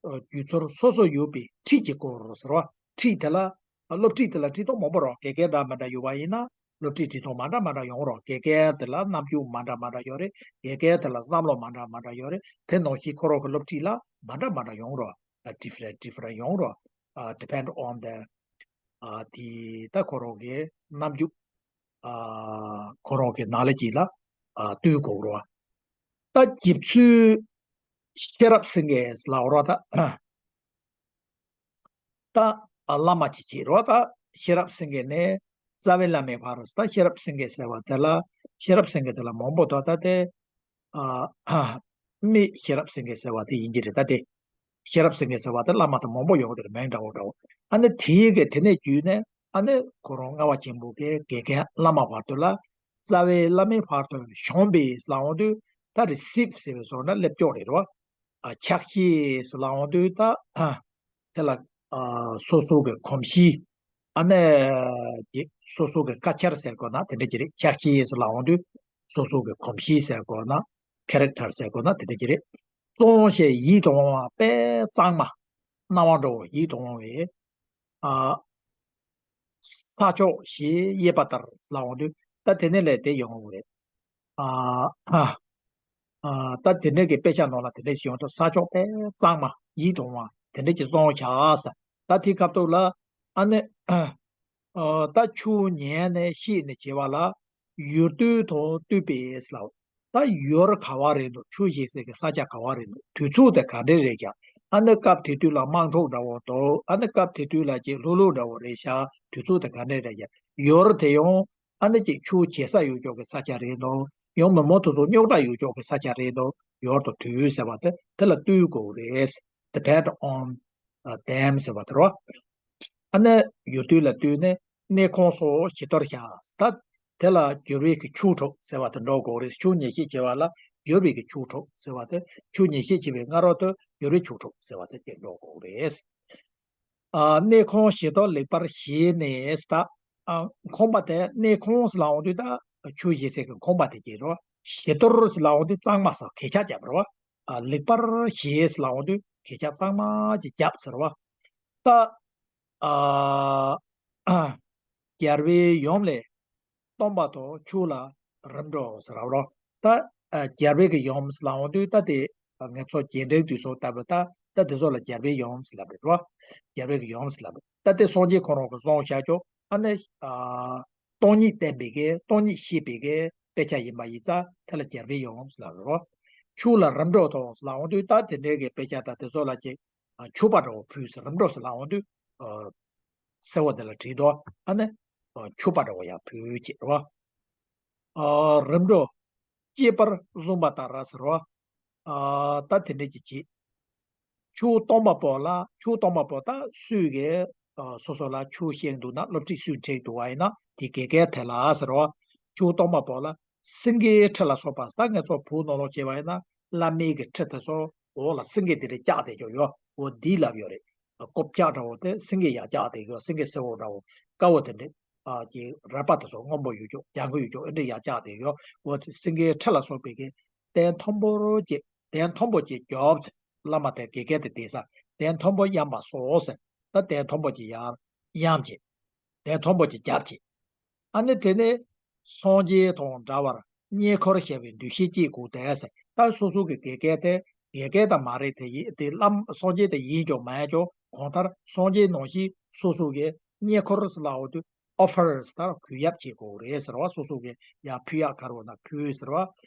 ཨ། རྒྱུད་ཚོར་སོ་སོ་ཡོད་པའི་ཁྲིད་ཀྱི་སྐོར་ཟེར་བ། ཁྲིད་དེ་ལ། ཨ། སློབ་ཁྲིད་དེ་ལ་ཁྲིད་སྟངས་མང་པོ་རེད། དགེ་རྒན་འདྲ་མི་འདྲ་ཡོད་པ་ཡིན་ན་སློབ་ཁྲིད་ཁྲིད་སྟངས་མ་འདྲ་མ་འདྲ་ཡོང་རེད། དགེ་རྒན་དེ་ལ་རྣམ་འགྱུར་མ་འདྲ་མ་འདྲ་ཡོད་རེད། དགེ་རྒན་དེ་ལ་བསམ་བློ་མ་འདྲ་མ་འདྲ་ཡོད་རེད། དེ་ནང་བཞིན་ཁོ་རང་གི་སློབ་ཁྲིད་ལ་མ་འདྲ་མ་འདྲ་ཡོང་རེད། ཨ། ཌི་ཕ་རེན་ཊི་ཌི་ཕ་རེན་ཊི་ཡོང་རེད། ཨ། depend on the། ཨ། དེ་ད་ཁོ་རང་གི་རྣམ་འགྱུར། ཨ། ཁོ་རང་གི་ནང་ལ་གྱིས་ལ། ཨ། ལྟོས་དགོས་རེད་བ། ད་རྗེ་བཙུན་ཤེས་རབ་སེང་གེ་ལབ་རོགས་ད། ད་བླ་མ་ཅིག་བྱེད་རོགས་ད། ཤེས་རབ་སེང་གེ་ནས་རྩ་བའི་བླ་མའི་བར། ད་ཤེས་རབ་སེང་གེ་ཟེར་བ་དེ་ལ། ཤེས་རབ་སེང་གེ་དེ་ལ་མང་པོ་འདུག་ད་དེ། ཨ། མི་ཤེས་རབ་སེང་གེ་ཟེར་བ་དེ་ཡིན་གྱི་རེད། ད་དེ་ཤེས་རབ་སེང་གེ་ཟེར་བ་དེ་བླ་མ་དེ་མང་པོ་ཡོང་གི་རེད། མིང་འདྲ་བོ་འདྲ་བོ། ཨ་ནི་དེའི་གི་དེ་ནས་བརྒྱུད་ནས་ཨ་ནི་ཁོ་རང་ལྔ་པ་ཆེན་པོ་གི་དགེ་རྒན་བླ་མ་བར་དུ་ལ། རྩ་བའི་བླ་མའི་བར་དུ་བྱོན་པའི་ལབ་འོང་དུས། ད་རི་སིབ་ཟེར་བའི་བཟོ་ན་སླེབས་ཀྱོག་རེད་རོ། ཨ། ཕྱག་བཞེས་ལབ་འོང་དུས་ད། ཨ། དེ་ལ། ཨ། སོ་སོ་གི་གོམས་གཤིས། ཨ་ནི་སོ་སོ་གི་དཀའ་ཆར་ཟེར་དགོས་ན་དེ་འདྲ་ཅིག་རེད། ཕྱག་བཞེས་ལབ་འོང་དུས་སོ་སོ་གི་གོམས་གཤིས་ཟེར་དགོས་ན། ཁེ་རེག་ཊར་ཟེར་དགོས་ན་དེ་འདྲ་ཅིག་རེད། བཙོང་ཞེས་ཡིད་དུ་འོང་བ་དཔེ་གཙང་མ། སྣང་བ་འགྲོ་བ་ཡིད་དུ་འོང་བའི། ཨ། ས་ཕྱོགས་ཞེས་དབྱེ་བ་ལྟར་ལབ་འོང་དུས་ད་དེ་ནས་ལས་དེ་ཡོང་གི་རེད། ཨ། ཨ། ཨ། ད་དེ་འདྲ་གི་དཔེ་ཆ་ནང་ལ་དེ་འདྲ་ཞིག་ཡོང་དུས་ས་ཕྱོགས་དཔེ་གཙང་མ་ཡིད་དུ་འོང་བ་དེ་འདྲ་ཅིག་བཙོང་བྱ་ཟེར། ད་དེའི་སྐབས་ཐོག་ལ་ཨ་ནི། ཨ། ད་ཆུ་ཉན་ནས་བཤིག་ནས་བྱེད་པ་ལ། ཡུལ་དུས་དང་བསྟུན་པས་ལབ། ད་ཡུལ་ག་བ་རེད་འདུག་ཆུ་བཞུར་སའི་གི་ས་ཆ་ག་བ་རེད་འདུག་དུས་ཚོད་དེ་ག་འདྲས་རེད་ཀྱང་། ཨ་ནི་སྐབས་དེ་དུས་ལ་དམག་འཁྲུག་འདྲ་བོ་འདུག་ཨ་ནི་སྐབས་དེ་དུས་ལ་ཅིག་ལྷུག་ལྷུག་འདྲ་བོ་རེད་ཤག་དུས་ཚོད་དེ་ག་འདྲས་རེད་ཀྱང་། ཡུལ་དེ་ཡང་ཨ་ནི་ཅིག་ཆུ་བྱེར་ས་ཡོད་ཀྱོག་གི་ས་ཆ་རེད་འདུག་ཡང་མི་མང་དེ་ཚོ་རྙོག་དྲ་ཡོད་ཀྱོག་གི་ས་ཆ་རེད་འདུག་ཡོར་དང་དུས་ཟེར་བ་དེ་དེ་ལ་ལྟོས་དགོས་རེད། Depend on them ཟེར་བ་དེ་རེད་བ། ཨ་ནི་ཡོར་དུས་ལ་ལྟོས་ནས་གནས་ཁང་སོགས་ཞི་དུལ་བྱ། ད་དེ་ལ་སྦྱོར་བའི་གི་ཆོས་དྲུག་ཟེར་བ་དེ་འགྲོ་དགོས་རེད། ཆོས་ཉེར་བཞི་བྱེད་པ་ལ་སྦྱོར་བའི་གི་ཆོས་དྲུག་ཟེར་བ་དེ། ཆོས་ཉེར་བཞི་བྱེད་པའི་སྔ་རོལ་དུ་སྦྱོར་བའི་ཆོས་དྲུག་ཟེར་བ་དེ་དེ་འགྲོ་དགོས་རེད། ཨ། གནས་ཁང་ཞི་དུལ་ལེགས་པར་བྱས་ནས་ད། ཨ། ཁང་པ་དེ་གནས་ཁང་ཟེར་ལབ་ཡོང་དུས་ད་ཆོས་བྱེད་སའི་གི་ཁང་པ་དེ་བྱེད་རོ། ཞི་དུལ་ཟེར་ལབ་ཡོང་དུས་གཙང་མ་ཟེར་གས་ཆག་རྒྱབ་རོ། ཨ། ལེགས་པར་བྱས་ཟེར་ལབ་ཡོང་དུས་གས་ཆག་གཙང་མ་ཅིག་རྒྱབ་ཟེར་བ། ད། ཨ། རྒྱལ་བའི་ཡུམ་ལས་སྟོན་པ་དང་ཆོས་ལ་རིམ་གྲོ་ཟེར་རོ། ད། ཨ། རྒྱལ་བའི་གི་ཡུམ་ཟེར་ལབ་ཡོང་དུས་ད་དེ་ང་ཚོ་རྒྱས་འབྲིང་བསྡུས་གསུམ་ལྟ་བུ་ད་ད་དེ་ཚོ་ལ་རྒྱལ་བའི་ཡུམ་ཟེར་ལབ་རེད་རོ། རྒྱལ་བའི་གི་ཡུམ་ཟེར་ལབ་རེད། ད་དེ་སངས་རྒྱས་ཁོ་རང་གི་གསུངས་བཞག་ཆོག་ཨ་ནི། ཨ། སྟོང་ཉིད་བསྟན་པའི་གི་སྟོང་ཉིད་བཤད་པའི་གི་དཔེ་ཆ་ཡིན་པ་ཡིན་ཙང་དེ་ལ་རྒྱལ་བའི་ཡུམ་ཟེར་ལབ་རོ། ཆོས་ལ་རིམ་གྲོ་དང་ཟེར་ལབ་ཡོང་དུས་ད་དེ་འདྲའི་གི་དཔེ་ཆ་ད་དེ་ཚོ་ལ་ཅིག་མཆོད་པ་འདྲ་བོ་ཕུལ་ཟེར། རིམ་གྲོ་ཟེར་ལབ་ཡོང་དུས། ཨ། གསལ་བོ་དེ་ལ་བྲིས་དོ། ཨ་ནི། ཨ། མཆོད་པ་འདྲ་བོ་ཡང་ཕུལ་ཅེས་རོ། ཨ། རིམ་གྲོ་བཅས་པར་གསུངས་པ་ལྟར་ཟེར་རོ། ཨ། ད་དེ་འདྲ་ཅིག་བྱེད། ཆོས་སྟོན་པ་པོ་ལ། ཆོས་སྟོན་པ་པོ་ད་སུས་གི། ཨ། སོ་སོ་ལ་ཆོས་བཤད་འདུག་ན། སློབ་ཁྲིད་སུས་ཁྲིད་འདུག་བ་ཡིན་ན་དེ་དགེ་རྒན་དེ་ལ་ཟེར་རོ། ཆོས་སྟོན་པ་པོ་ལ། སེང་གེའི་ཁྲི་ལ་སོགས་པ། ད་ང་ཚོ་བོད་ནང་ལོགས་བྱས་པ་ཡིན་ན་བླ་མའི་གི་ཁྲི་དེ་ཚོ་འོག་ལ་སེང་གེ་དེ་འདྲ་བཀྱགས་བསྡད་ཀྱོག་ཡོད། འོ་འདི་ལབ་ཡོད་རེད། ཨ། ཀོབ་ཀྱག་འདྲ་བོ་དེ་སེང་གེ་ཡར་བཀྱགས་བསྡད་ཀྱོག་སེང་གེ་སེར་པོ་འདྲ་བོ་དཀར་པོ་དེ་འདྲ། ཨ། གི་རལ་པ་དེ་ཚོ་སྔོན་པོ་ཡོད་ཀྱོག་ལྗང་གུ་ཡོད་ཀྱོག་ཨེ་འདྲ་ཡར་བཀྱགས་བསྡད་ཀྱོག་འོ་དེ་སེང་གེའི་ཁྲི་ལ་སོགས་པའི་གི་གདན་མཐོན་པོར་བཅས། གདན་མཐོན་པོ་ཅིག་རྒྱོབ་ཟེར། བླ་མ་དེ་དགེ་རྒན་དེ་བསྡད་ས། གདན་མཐོན་པོ་གཡམ་པ་བཟོ་ཟེར། ད་གདན་མཐོན་པོ་ཅིག་ཡར་གཡམ་བྱས། གདན་མཐོན་པོ་ཅིག་རྒྱབ་བྱས། ཨ་ནི་དེ་ནས་སངས་རྒྱས་དང་འདྲ་བར་བསྙེན་བཀུར་བྱ་བའི་འདུ་ཤེས་བསྐྱེད་དགོས་ཏེ་ཟེར། ད་སོ་སོ་གི་དགེ་རྒན་དེ་དགེ་རྒན་དང་མ་རེད། དེ་ཡིན་དེ་བླ་སངས་རྒྱས་དེ་ཡིན་ཀྱང་མ་ཡིན་ཀྱང་གང་ལྟར་སངས་རྒྱས་ནང་བཞིན་སོ་སོ་གི་བསྙེན་བཀུར་ཟེར་ལབ་ཡོང་དུས་ཨོ་ཕར་ཟེར། ད་གུས་ཡབ་བྱེད་དགོས་རེད་ཟེར་བ། སོ་སོ་གི་ཡར་ཕུལ་ཡག་ག་རེ་ཡོད་ན་ཕུལ་ཟེར་བ།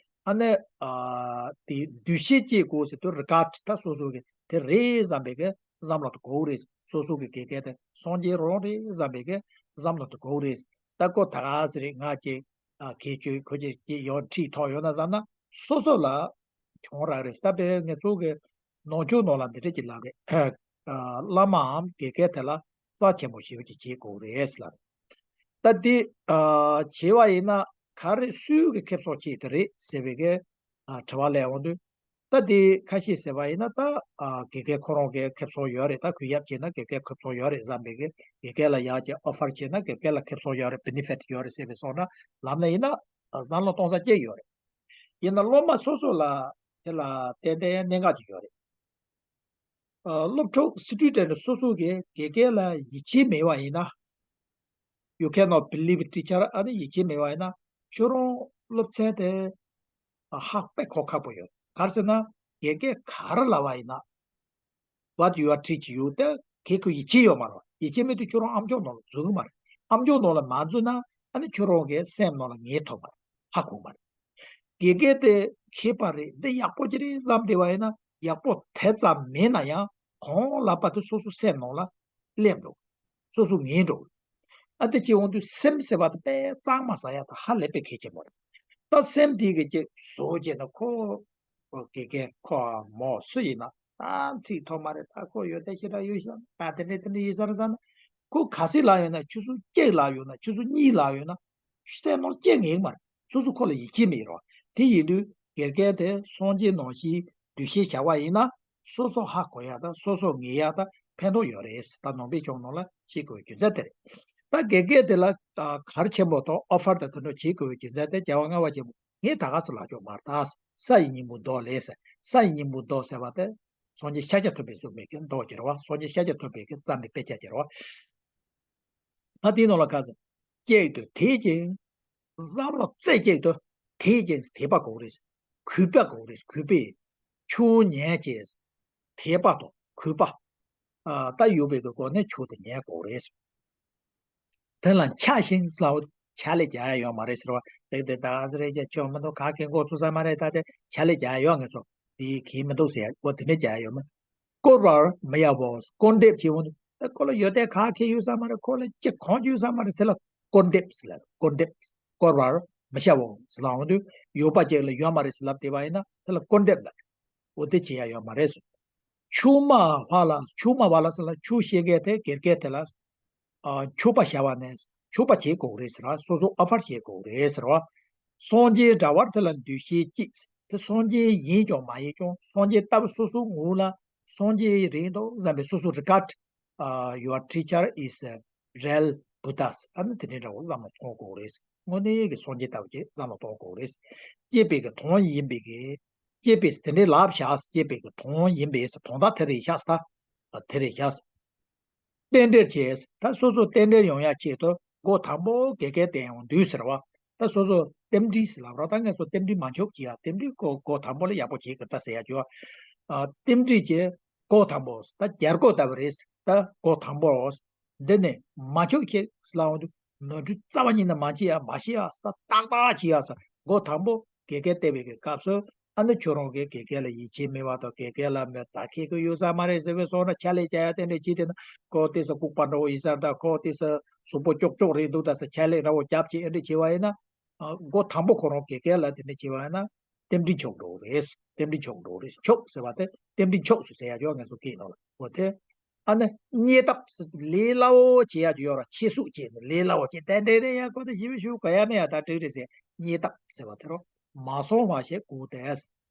ཨ་ནི། ཨ། དེ་འདུ་ཤེས་བསྐྱེད་དགོས་ཟེར་དུས་རི་གར་ཌི། ད་སོ་སོ་གི་དེ་རེད་བསམ་པའི་གི་བསམ་བློ་དེ་དགོས་རེད། སོ་སོ་གི་དགེ་རྒན་དེ་སངས་རྒྱས་རང་རེད་བསམ་པའི་གི་བསམ་བློ་དེ་དགོས་རེད། ད་ཁོ་ད་ག་ཟེ་རེད། ང་ཅིག་ཨ། གལ་ཆེ་ཁོ་ཅིག་ཅིག་ཡོད་ཁྲིད་ཐོག་ཡོད་ན་བསམ་ན་སོ་སོ་ལ་གྱོང་རག་རེད། ད་དཔེར་ང་ཚོ་གི་ནང་ཆོས་ནང་ལ་འདི་འདྲ་ཅིག་ལབ་རེད། ཨ། བླ་མའམ་དགེ་རྒན་དེ་ལ་རྩ་ཆེན་པོ་ཞེ་པོ་ཅིག་བྱེད་དགོས་རེད་ལབ། ད་འདི། ཨ། བྱས་པ་ཡིན་ན་ག་རེ་སུས་གི་ཁེ་བཟང་བྱས་དེ་རེད་ཟེར་བའི་གི། ཨ། དྲི་བ་སླེབས་ཡོང་དུས། ད་འདི་ཁ་ཤས་ཟེར་བ་ཡིན་ན་ད། ཨ། དགེ་རྒན་ཁོ་རང་གི་ཁེ་བཟང་ཡོད་རེད། ད་གུས་ཡབ་བྱས་ན་དགེ་རྒན་ཁེ་བཟང་ཡོད་རེད་བསམ་པའི་གི། དགེ་རྒན་ལ་ཡར་ཅིག་ཨོ་ཕར་བྱས་ན་དགེ་རྒན་ལ་ཁེ་བཟང་ཡོད་རེད། བེ་ནི་ཕིཊ་ཡོད་རེད་ཟེར་བའི་སོང་ན་ལམ་ནས་ཡིན་ན། ཨ། བསམ་བློ་གཏོང་ས་སྐྱེ་ཡོད་རེད། ཡིན་ན་སློབ་མ་སོ་སོ་ལ་དེ་ལ་ཏན་ཏན་གནད་འགག་ཅིག་ཡོད་རེད། ཨ། སློབ་ཕྲུག་སི་ཊུ་ཌེན་ཊི་སོ་སོ་གིས་དགེ་རྒན་ལ་ཡིད་ཆེས་མེད་པ་ཡིན་ན། You cannot believe teacher. ཨ་ནི་ཡིད་ཆེས་མེད་པ་ཡིན་ན་ཁྱོད་རང་སློབ་ཚན་དེ་ཧ་དཔེ་གོ་ཁག་པོ་ཡོད། ག་རེ་ཟེར་ན་དགེ་རྒན་ག་རེ་ལབ་པ་ཡིན་ན། What you are teach you དེ་གལ་ཁོ་ཡིད་ཆེས་ཡོད་མ་རེད། ཡིད་ཆེས་མེད་དུས་ཁྱོད་རང་ཨམ་ཅོག་ནང་ལ་འཛུལ་གི་མ་རེད། ཨམ་ཅོག་ནང་ལ་མ་འཛུལ་ན་ཨ་ནི་ཁྱོད་རང་གི་སེམས་ནང་ལ་ངེས་ཐུབ་མ་རེད། ཧ་གོ་མ་རེད། དགེ་རྒན་དེ་མཁས་པ་རེད། འདི་ཡག་པོ་ཅིག་རེད་བསམ་བསྡད་པ་ཡིན་ན་ཡག་པོ་དེ་ཙམ་མེད་ན་ཡང་གང་ལབ་པ་དེ་སོ་སོ་སེམས་ནང་ལ་སླེབས་འགྲོ། སོ་སོ་ངེས་འགྲོ། ཨ་དེ་ཅིག་འོང་དུས་སེམས་ཟེར་བ་དེ་དཔེ་གཙང་མ་ཟ་ཡག་དང་ཧ་ལས་པའི་གལ་ཆེན་པོ་རེད། ད་སེམས་དེ་གི་ཅིག་བཟོ་བྱས་ན་ཁོ། ཁོ་དགེ་རྒན་ཁོ་མོ་སུ་ཡིན་ན་ད་ཚིག་ཐོག་མ་རེད། ད་ཁོ་ཡོད་དེ་ཞེ་དྲག་ཡོད་ཤག་ད་དེ་འདྲས་དེ་འདྲས་ཡིན་ས་རེད་བསམ་ན། ཁོ་ག་ཚོད་ལབ་ཡོད་ན། ཆུ་ཚོད་གཅིག་ལབ་ཡོད་ན། ཆུ་ཚོད་གཉིས་ལབ་ཡོད་ན། སེམས་ནང་སྐྱེ་ངེས་མ་རེད། སོ་སོ་ཁོ་ལ་ཡིད་ཆེས་མེད་རོགས། དེ་ཡིན་དུས་དགེ་རྒན་དེ་སངས་རྒྱས་ནང་བཞིན་འདུ་ཤེས་བྱ་བ་ཡིན་ན་སོ་སོ་ཧ་གོ་ཡག་དང་སོ་སོ་ངེས་ཡག་དང་ཕན་ཐོགས་ཡོད་རེད། ད་ནང་པའི་ཆོས་ནང་ལ་ཤེས་དགོས་རྒྱུ་མཚན་དེ་རེད། ད་དགེ་རྒན་དེ་ལ་ད་གལ་ཆེན་པོ་དང་ཨོ་ཕར་དང་དེ་འདྲ་བྱེད་དགོས་རྒྱུ་མཚན་དེ་རྒྱལ་བ་ལྔ་པ་ཆེན་པོ་ངས་ད་ག་ཚོད་ལབ་ཆོག་མ་རེད། ད་ས་ཡི་སྙིང་པོ་མདོ་ལས་ཟེར། ས་ཡི་སྙིང་པོ་མདོ་ཟེར་བ་དེ་སངས་རྒྱས་ཤཱཀྱ་ཐུབ་པས་གསུངས་པའི་གི་མདོ་ཅིག་རེད་བ། སངས་རྒྱས་ཤཱཀྱ་ཐུབ་པས་གི་བརྩམས་པའི་དཔེ་ཆ་ཅིག་རེད་བ། ད་དེའི་ནང་ལ་ག་ཚོད། གཅིག་ཏུ་དད་ཅིང་། བསམ་བློ་རྩེ་གཅིག་ཏུ་དད་ཅིང་དད་པ་དགོས་རེད། གུས་པ་དགོས་རེད། གུས་པས་ཆོས་ཉན་ཅིང་དད་པ་དང་གུས་པ། ཨ། ད་ཡོད་པའི་གི་སྒོ་ནས་ཆོས་དེ་ཉན་དགོས་རེད། དེ་ལ་འཕྱ་ཞིང་ཟེར་བ། འཕྱ་ལད་རྒྱག་ཡ་ཡོད་མ་རེད་ཟེར་བ། རེད་དེ་ད་ཟེར་རེད་ཀྱང་ཆོས་མི་འདུག་ག་གེ་མགོ་ཚོས་ས་མ་རེད། ད་དེ་འཕྱ་ལད་རྒྱག་ཡ་ཡོད། ང་ཚོ་དེ་གི་མི་འདུག་ཟེར་ཡ་འོ་དེ་འདྲ་རྒྱག་ཡ་ཡོད་མ། བསྐོར་བར་མི་བྱའོ། སྐུར་འདེབས་བྱེད་འོང་དུས་ད་ཁོ་ལ་ཡོད་དེ་ག་གེ་ཡོད་ས་མ་རེད། ཁོ་ལ་ཅི་གང་ཅི་ཡོད་ས་མ་རེད། དེ་ལ་སྐུར་འདེབས་ཟེར་ལ། སྐུར་འདེབས། བསྐོར་བར་མི་བྱའོ་ཟེར་ལབ་འོང་དུས་ཡོད་པ་ཅིག་ལ་ཡོད་མ་རེད་ཟེར་ལབ་བསྡད་པ་ཡིན་ན་དེ་ལ་སྐུར་འདེབས་ལབ། འོ་དེ་བྱེད་ཡ་ཡོད་མ་རེད་ཟེར། ཆུ་མ་བ་ལ་ཆུ་མ་བ་ལ་ཟེར་ལ་ཆུ་ཤེས་མཁན་དེ་དགེ་རྒན་དེ་ལ་ཨ་ཕྱུག་པ་བྱ་བ་ནས་ཕྱུག་པ་བྱེད་དགོས་རེད་ཟེར་བ། སོ་སོ་ཨ་ཕར་བྱེད་དགོས་རེད་ཟེར་བ། སངས་རྒྱས་འདྲ་བར་དེ་ལ་འདུ་ཤེས་གཅིག་དེ་སངས་རྒྱས་ཡིན་ཀྱང་མ་ཡིན་ཀྱང་སངས་རྒྱས་ལྟ་བུ་སོ་སོའི་ངོ་ལ་སངས་རྒྱས་རེད་འདུག་བསམ་པའི་སོ་སོ་regard uh, your teacher is a real Buddha ཨ་ནི་དེ་འདྲའི་འདྲ་བོ་བསམ་བློ་གཏོང་དགོས་རེད། དངོས་གནས་ཀྱི་སངས་རྒྱས་ལྟ་བུ་ཅིག་བསམ་བློ་གཏོང་དགོས་རེད། སྐྱེས་པའི་གི་དོན་ཡིན་པའི་གི་སྐྱེས་པའི་དེ་འདྲའི་ལབ་བཞག་སྐྱེས་པའི་གི་དོན་ཡིན་པའི་དོན་དག་དེ་རེད་བཞག་ད་དེ་རེད་བཞག་རྟེན་འབྲེལ་བྱས། ད་སོ་སོ་རྟེན་འབྲེལ་ཡོང་ཡ་ཆེད་དུ་སྒོ་དང་པོ་དགེ་རྒན་བསྟེན་ཡོང་དུས་ཟེར་བ། ད་སོ་སོ་རྟེན་འབྲེལ་ཟེར་ལབ་ར། ད་ངས་སོ་རྟེན་འབྲེལ་མ་འཆོག་ཅི་ཡ། རྟེན་འབྲེལ་སྒོ་སྒོ་དང་པོ་ལ་ཡག་པོ་བྱེད་དགོས་ད་ཟེར་ཡ་ཅོ། ཨ་རྟེན་འབྲེལ་གྱི་སྒོ་དང་པོ་ད་རྒྱལ་སྒོ་ལྟ་བུ་རེད། ད་སྒོ་དང་པོ་འདི་ནས་མ་འཆོག་ཁྱེད་ཟེར་ལབ་འོང་དུས་ནོར་འཁྲུལ་རྩ་བ་ཉིད་ནས་མ་བྱེད་ཡ། མ་བྱེད་ཡ་ད་ཏག་ཏག་བྱེད་ཡ་ཟེར། སྒོ་དང་པོ་དགེ་རྒན་བསྟེན་པའི་གི་སྐབས་སུ། ཨ་ནི་ཁྱོད་རང་གིས་དགེ་རྒན་ལ་ཡིད་ཆེས་མེད་པ་དང་། དགེ་རྒན་ལ་མེད་ད་ཁེ་གི་ཡོད་ས་མ་རེད་ཟེར་བའི་སོང་ན་ཕྱག་ལས་བྱ་ཡ་དེ་འདྲ་བྱེད་དེ་ན་ཁོ་དེ་ས་ལྐུགས་པ་འདྲ་བོ་ཡིན་ས་འདྲ། ཁོ་དེ་ས་གཟུགས་པོ་ཀྱོག་ཀྱོག་རེད་འདུག་ད་ས་ཕྱག་ལས་འདྲ་བོ་རྒྱབ་བྱེད་ཨེ་འདྲ་བྱེད་པ་ཡིན་ན། ཨ་སྒོ་དང་པོ་ཁོ་རང་དགེ་རྒན་ལ་དེ་འདྲ་བྱེད་པ་ཡིན་ན་རྟེན་འབྲེལ་འཆོག་འགྲོ་རེད། རྟེན་འབྲེལ་འཆོག་འགྲོ་རེད། འཆོག་ཟེར་བ་དེ་རྟེན་འབྲེལ་འཆོག་ཟེར་ཟེར་ཡ་ཡོད། ངས་སོ་སྐད་ནང་ལ་འོ་དེ། ཨ་ནི་རྙེད་ཐབས་ལས་སླ་བོ་བྱེད་ཡ་ཅིག་ཡོད་ར། ཆེད་སུ་བྱེད་ནི་ལས་སླ་བོ་བྱེད་ཏན་ཏན་རེད་ཡ། ཁོ་ད་ཞིབ་ཞིབ་གོ་ཡ་མེད་ཡ། ད་འགྲིག་རེད་ཟེར། རྙེད་ཐབས་ཟེར་བ་དེ་རོ། མ་སོང་བ་ཞིག་དགོས་ཏེ།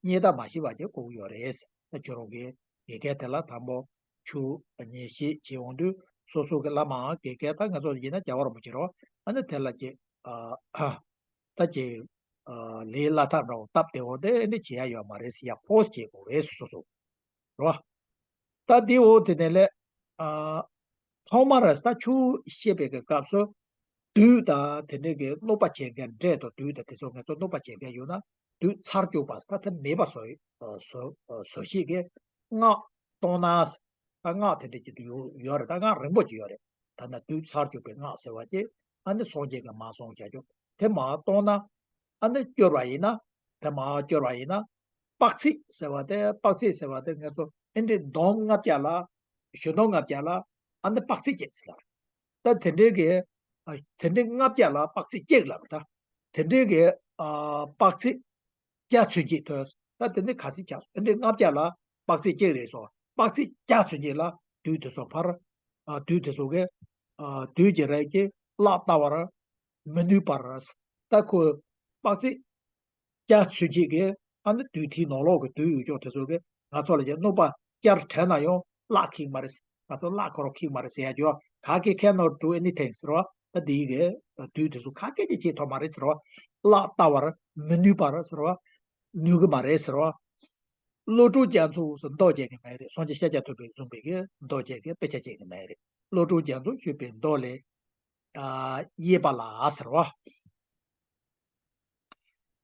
རྙེད་ཐབས་མ་ཤེས་པ་ཅིག་དགོས་ཡོད་རེད། ད་ཁྱོད་རང་གིས་དགེ་རྒན་དེ་ལ་དང་པོ་ཆུ་ཉེས་ཤེས་བྱེད་འོང་དུས་སོ་སོ་གི་བླ་མའང་དགེ་རྒན་ད་ང་ཚོ་ཡིན་ན་རྒྱལ་བ་རིན་པོ་ཆེ་རོ། ཨ་ནི་དེ་ལ་ཅིག་ཨ་ད་ཅིག་ལས་སླ་ཐབས་འདྲ་བོ་སྟབས་བདེ་བོ་དེ་ནི་བྱེད་ཡ་ཡོད་མ་རེད་ཟེར་ཡ་ཕོ་སི་བྱེད་དགོས་རེད་སོ་སོ། རོ། ད་དེ་འོ་དེ་ནས་ལས། ཨ་ཐོག་མར་ད་ཆུ་བཤད་པའི་གི་སྐབས་སུ་དུག་དང་དེ་འདྲའི་གི་གནོད་པ་བྱེད་མཁན་འབྲས་དང་དུག་དང་དེ་ཚོ་ངེད་ཚོ་གནོད་པ་བྱེད་མཁན་ཡོད་ན་དུག་ཚར་བཅུག་པ་ད་དེ་མེད་པ་བཟོ་བཟོ་བཟོ་ཤེས་ཀྱི་སྔགས་གཏོང་ན། ད་སྔགས་དེ་འདྲ་ཅིག་ཡོད་ཡོད་རེད། ད་སྔགས་རིང་པོ་ཅིག་ཡོད་རེད། ད་ནི་དུག་ཚར་བཅུག་པའི་སྔགས་ཟེར་བ་ཅིག་ཨ་ནི་སངས་རྒྱས་ཀྱིས་མར་གསུངས་བྱ་རྒྱུ་དེ་མར་གཏོང་ན། ཨ་ནི་སྐྱོར་བ་ཡིན་ན། དེ་མར་སྐྱོར་བ་ཡིན་ན། དཔག་ཚད་ཟེར་བ་དེ་དཔག་ཚད་ཟེར་བ་དེ་ངེད་ཚོ་ཨེ་འདྲའི་འདོམ་ལྔ་བརྒྱ་ལ། གཞུ་འདོམ་ལྔ་བརྒྱ་ལ་ཨ་ནི་དཔག་ཚད་གཅིག་ཟེར་ལ། ད་དེ་འདྲའི་གི་ཨ་དེ་འདྲའི་ལྔ་བརྒྱ་ལ་དཔག་ཚད་གཅིག་ལབ་པ་ད། དེ་འདྲའི་གི་ཨ་དཔག་ཚད་བརྒྱ་ཚུན་གཅིག་ཐོན། ད་དེ་འདྲའི་ག་ཚོད་ཆགས་སོང་། ཨ་འདྲའི་ལྔ་བརྒྱ་ལ་དཔག་ཚད་གཅིག་རེད་སོང་། དཔག་ཚད་བརྒྱ་ཚུན་གཅིག་ལ་དུག་དེ་ཚོ་ཕར། ཨ་དུག་དེ་ཚོ་གི་ཨ་དུག་གི་རིགས་ཀྱི་གླགས་བལྟ་བར་མི་ནུས་པར། ད་ཁོ་དཔག་ཚད་བརྒྱ་ཚུན་གཅིག་གི་ཨ་ནི་དུག་དེའི་ནང་ལོགས་ཀྱི་དུག་ཡོད་ཀྱང་དེ་ཚོ་གི་ང་ཚོ་ལ་ཀྱང་གནོད་པ་བསྐྱར་དྲན་ན་ཡང་གླགས་འཁེལ་མ་རེད། ང་ཚོ་གླགས་ཁོ་རང་འཁེལ་མ་རེད་ཟེར་ཡ་ཅོ། ག་གེ་cannot do anything ཟེར་བ། ད་འདི་གི་དུག་དེ་ཚོ་ག་གེ་ཅིག་བྱེད་ཐུབ་མ་རེད་ཟེར་བ། གླགས་བལྟ་བར་མི་ནུས་པར་ཟེར་བ། ནུས་གི་མ་རེད་ཟེར་བ། བློ་གྲོས་རྒྱ་མཚོ་སོགས་མདོ་བཅས་ཀྱི་མ་རེད། སངས་རྒྱས་ཤཱཀྱ་ཐུབ་པས་གསུངས་པའི་གི་མདོ་བཅས་ཀྱི་དཔེ་ཆ་བཅས་ཀྱི་མ་རེད། བློ་གྲོས་རྒྱ་མཚོ་ཞུས་པའི་མདོ་ལས། ཨ་དབྱེ་བ་ལ་ཟེར་བ།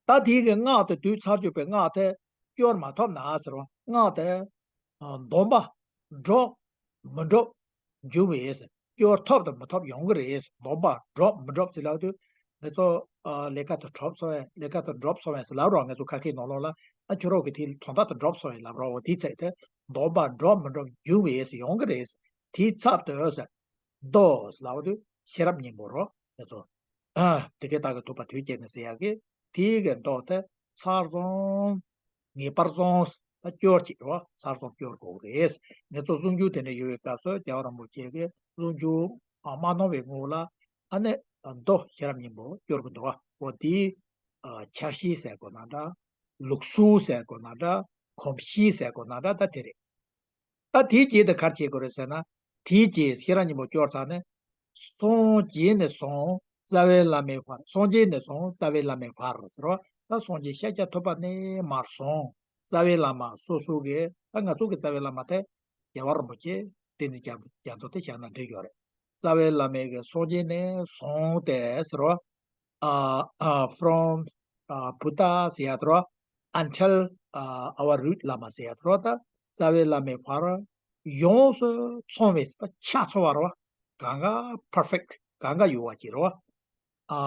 ད་དེའི་གི་སྔགས་དེ་དུག་ཚར་གཅོད་པའི་སྔགས་དེ་སྐྱོར་མ་ཐུབ་ན་ཟེར་བ། སྔགས་དེ་ཨ་སྡོམ་པ་འགྲུབ་མི་འགྲུབ་འབྱུང་བས། སྐྱོར་ཐུབ་དང་མི་ཐུབ་ཡོང་གི་རེད། སྡོམ་པ་འགྲུབ་མི་འགྲུབ་ཟེར་ལབ་དུས་ང་ཚོ་ཨ་ལས་ཀ་དེ་འགྲུབ་སོང་བས། ལས་ཀ་དེ་འགྲུབ་སོང་བས་ཟེར་ལབ་རོགས། ང་ཚོ་ཁ་སྐད་ནང་ལོགས་ལ་ཨ་ཁྱོད་རང་གི་དེའི་དོན་དག་དེ་འགྲུབ་སོང་བས་ལབ་རོགས། འོ་དེའི་ཚིག་དེ་སྡོམ་པ་འགྲུབ་མི་འགྲུབ་འབྱུང་བས་ཟེར་ཡོང་གི་རེད། དེའི་ཚབ་ཏུ་ཟེར་མདོ་ཟེར་ལབ་དུས་ཤེས་རབ་སྙིང་པོ་རོ། ང་ཚོ་ཨ་དེ་སྐད་བདག་གིས་ཐོས་པ་དུས་གཅིག་ནས་ཟེར་ཡག་གི་དེའི་གི་མདོ་དེ་ཚར་སོང་། ངེས་པར་སོང་། ད་སྐྱོར་བྱེད་རོ། ཚར་སོང་སྐྱོར་དགོས་རེད། ངེད་ཚོ་གསུང་རྒྱུན་དེ་འདྲ་ཡོད་པའི་སྐབས་སུ་རྒྱལ་བ་རིན་པོ་ཆེ་གི་གསུང་རྒྱུན་མ་གནང་བའི་སྔོན་ལ་ཨ་ནི་མདོ་ཤེས་རབ་སྙིང་པོ་སྐྱོར་གི་འདུག་བ། འོ་དེའི་ཕྱག་བཞེས་ཟེར་དགོས་ན་འདྲ། ལུགས་སྲོལ་ཟེར་དགོས་ན་འདྲ། གོམས་གཤིས་ཟེར་དགོས་ན་འདྲ། ད་དེ་རེད། ད་དེའི་རྗེས་དེ་ག་རེ་བྱེད་དགོས་རེད་ཟེར་ན། དེའི་རྗེས་ཤེས་རབ་སྙིང་པོ་སྐྱོར་ཚར་ནས། སངས་རྒྱས་ནས་བཟུང་རྩ་བའི་བླ་མའི་བར། སངས་རྒྱས་ནས་བཟུང་རྩ་བའི་བླ་མའི་བར་ཟེར་བ། ད་སངས་རྒྱས་ཤཱཀྱ་ཐུབ་པ་ནས་མར་བཟུང་རྩ་བའི་བླ་མ་སོ་སོ་གི། ད་ང་ཚོ་གི་རྩ་བའི་བླ་མ་དེ་རྒྱལ་བ་རིན་པོ་ཆེ་བསྟན་འཛིན་རྒྱ་རྒྱ་མཚོ་དེ་བཞག་ན་འགྲིག་ཡོད་རེད། རྩ་བའི་བླ་མའི་གི་སངས་རྒྱས་ནས་བཟུང་སྟེ་ཟེར་བ། ཨ་ཨ་from ཨ་Buddha ཟེར་ཡ་དེ་རོ། Until ཨ་our root བླ་མ་ཟེར་ཡ་དེ་རོ། ད་རྩ་བའི་བླ་མའི་བར་ཡོངས་སུ་ཚང་བའི་ཆ་ཚང་བ་རོ། གང་ག་perfect གང་ག་ཡོད་པ་ཅིག་རོ། ཨ་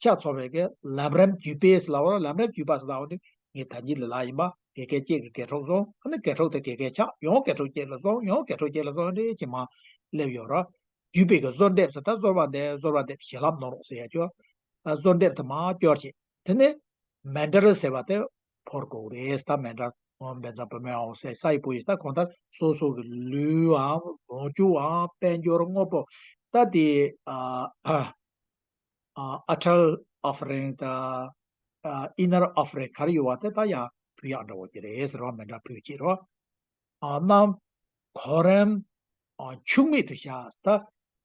ཆ་ཚང་བའི་གི་ལམ་རིམ་བརྒྱུད་པས་ལབ་རོ། ལམ་རིམ་བརྒྱུད་པ་ཟེར་ལབ་པ་ནི་ངས་ད་གིན་ལ་ལབ་ཡིན་པ། དགེ་རྒན་གཅིག་གིས་དགེ་ཕྲུག་བཟུང་། ཨ་ནི་དགེ་ཕྲུག་དེ་དགེ་རྒན་ཆགས། ཡང་དགེ་ཕྲུག་གཅིག་ལ་བཟུང་། ཡང་དགེ་ཕྲུག་གཅིག་ལ་བཟུང་། འདི་ཅི་མ་སླེབས་ཡོད་རོ། བརྒྱུད་པའི་གི་གསོལ་འདེབས་ཟེར། ད་གསོལ་བ་འདེབས། གསོལ་བ་འདེབས། བྱིན་རླབས་གནང་རོགས་ཟེར་ཡ་ཅོ། ཨ་གསོལ་འདེབས་དེ་མར་སྐྱོར་བྱེད། དེ་ནས་མཎྜལ་ཟེར་བ་དེ་ཕུལ་དགོས་རེད། ད་མཎྜལ་ ཨོཾ་བཛྲ་པུ་མེ་ཧཱུྃ་ཟེར་ས་ཡི་བུ་ཡི། ད་གང་ལྟར་སོ་སོ་གི་ལུས་འམ་ལོངས་སྤྱོད་འམ་དཔལ་འབྱོར་དངོས་པོ། ད་དེ་ཨ་ཨ་outer offering ད་ཨ་inner offering ག་རེ་ཡོད་པ་དེ་ད་ཡར་ཕུལ་ཡག་འདྲ་བོ་ཅིག་རེད་ཟེར་བ། མི་འདྲ་ཕུལ་ཅིག་རོ། ཨ་རྣམས་གོ་རིམ་ཨ་འཆུག་མེད་དུ་བཞག་ད་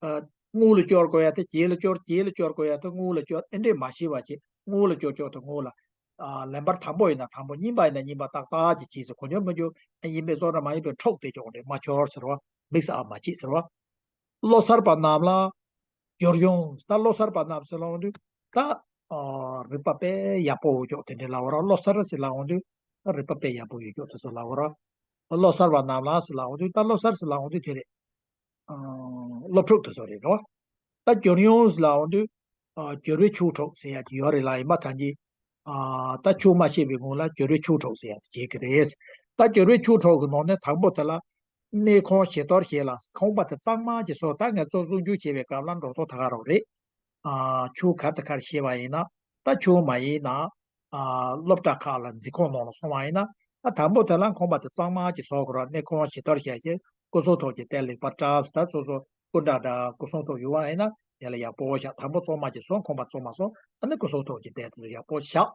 ཨ་སྔོན་ལ་སྐྱོར་དགོས་ཡ་དེ་རྗེས་ལ་སྐྱོར། རྗེས་ལ་སྐྱོར་དགོས་ཡ་དེ་སྔོན་ལ་སྐྱོར། ཨེ་འདྲས་མ་བྱས་པ་བྱས། སྔོན་ལ་སྐྱོར་སྐྱོར་དུ་སྔོན་ལ། ཨ་ལན་པར་དང་པོ་ཡིན་ན་དང་པོ། གཉིས་པ་ཡིན་ན་གཉིས་པ། ཏག་ཏག་ཅིག་བྱས་ཟེར། གོ་འཆོར་མི་འཆོར། ཨ་ཡིན་པའི་བཟོ་འདྲ་མ་ཡིན་པའི་འཕྲོག་དེ་ཅོག་འདྲས་མ་འཆོར་ཟེར་བ། mix up མ་བྱེད་ཟེར་བ། བློ་གསར་པ་རྣམས་ལ་སྦྱོར་ཡོངས། ད་བློ་གསར་པ་རྣམས་ཟེར་ལབ་དུས་ད་ཨ་རིག་པ་དཔེ་ཡག་པོ་ཡོད་ཅོག་དེ་འདྲས་ལབ་པ་ར། བློ་གསར་ཟེར་ལབ་དུས་ད་རིག་པ་དཔེ་ཡག་པོ་ཡོད་ཅོག་དེ་ཚོ་ལབ་པ་ར། བློ་གསར་པ་རྣམས་ལ་ཟེར་ལབ་དུས་ད་བློ་གསར་ཟེར་ལབ་དུས་དེ་རེད། ཨ་སློབ་ཕྲུག་དེ་ཚོ་རེད་རོ། ད་སྦྱོར་ཡོངས་ལབ་དུས་ཨ་སྦྱོར་བའི་ཆོས་གྲོགས་ཟེར་ཡ་ཅིག་ཡོད་རེད་ལ། ཡིན་པ་ཐམས་ཅད་ཨ་ད་ཆོས་མ་བཤད་པའི་སྔོན་ལ་སྦྱོར་བའི་ཆོས་གྲོགས་ཟེར་ཡ་ཅིག་བྱེད་ཀྱི་རེད། ད་སྦྱོར་བའི་ཆོས་གྲོགས་ཀྱི་ནང་ནས་དང་པོ་དེ་ལ་གནས་ཁང་བྱི་དོར་བྱེད་ལ། ཁང་པ་དེ་གཙང་མ་ཅིག་བཟོ། ད་ངལ་རྩོལ་གསོག་འཇོག་བྱེད་པའི་སྐབས་ལ་འགྲོ་ཐོག་ད་ག་རང་རེད། ཨ་ཆོས་ག་དེ་གར་བཤད་པ་ཡིན་ན། ད་ཆོས་མ་ཡིན་ན་ཨ་སློབ་གྲྭ་ཁག་ལ་འཛིན་ཁང་ནང་ལ་སོང་བ་ཡིན་ན། ཨ་དང་པོ་དེ་ལ་ཁང་པ་དེ་གཙང་མ་ཅིག་བཟོ་དགོས་ར། གནས་ཁང་བྱི་དོར་བྱས་བྱས་སྐུ་གསུང་ཐུགས་ཀྱི་རྟེན་ལེགས་པར་བཀྲམ་ཟེར། ད་སོ་སོ་སྐུ་འདྲ་འདྲ་སྐུ་གསུང་ཐུགས་ཡོད་པ་ཡིན་ན་དེ་ལ་ཡག་པོ་བཞག་དང་པོ་གཙང་མ་ཅིག་བཟོ། ཁང་པ་གཙང་མ་བཟོ། ཨ་ནི་སྐུ་གསུང་ཐུགས་ཀྱི་རྟེན་དེ་ཚོ་ཡག་པོ་བཞག་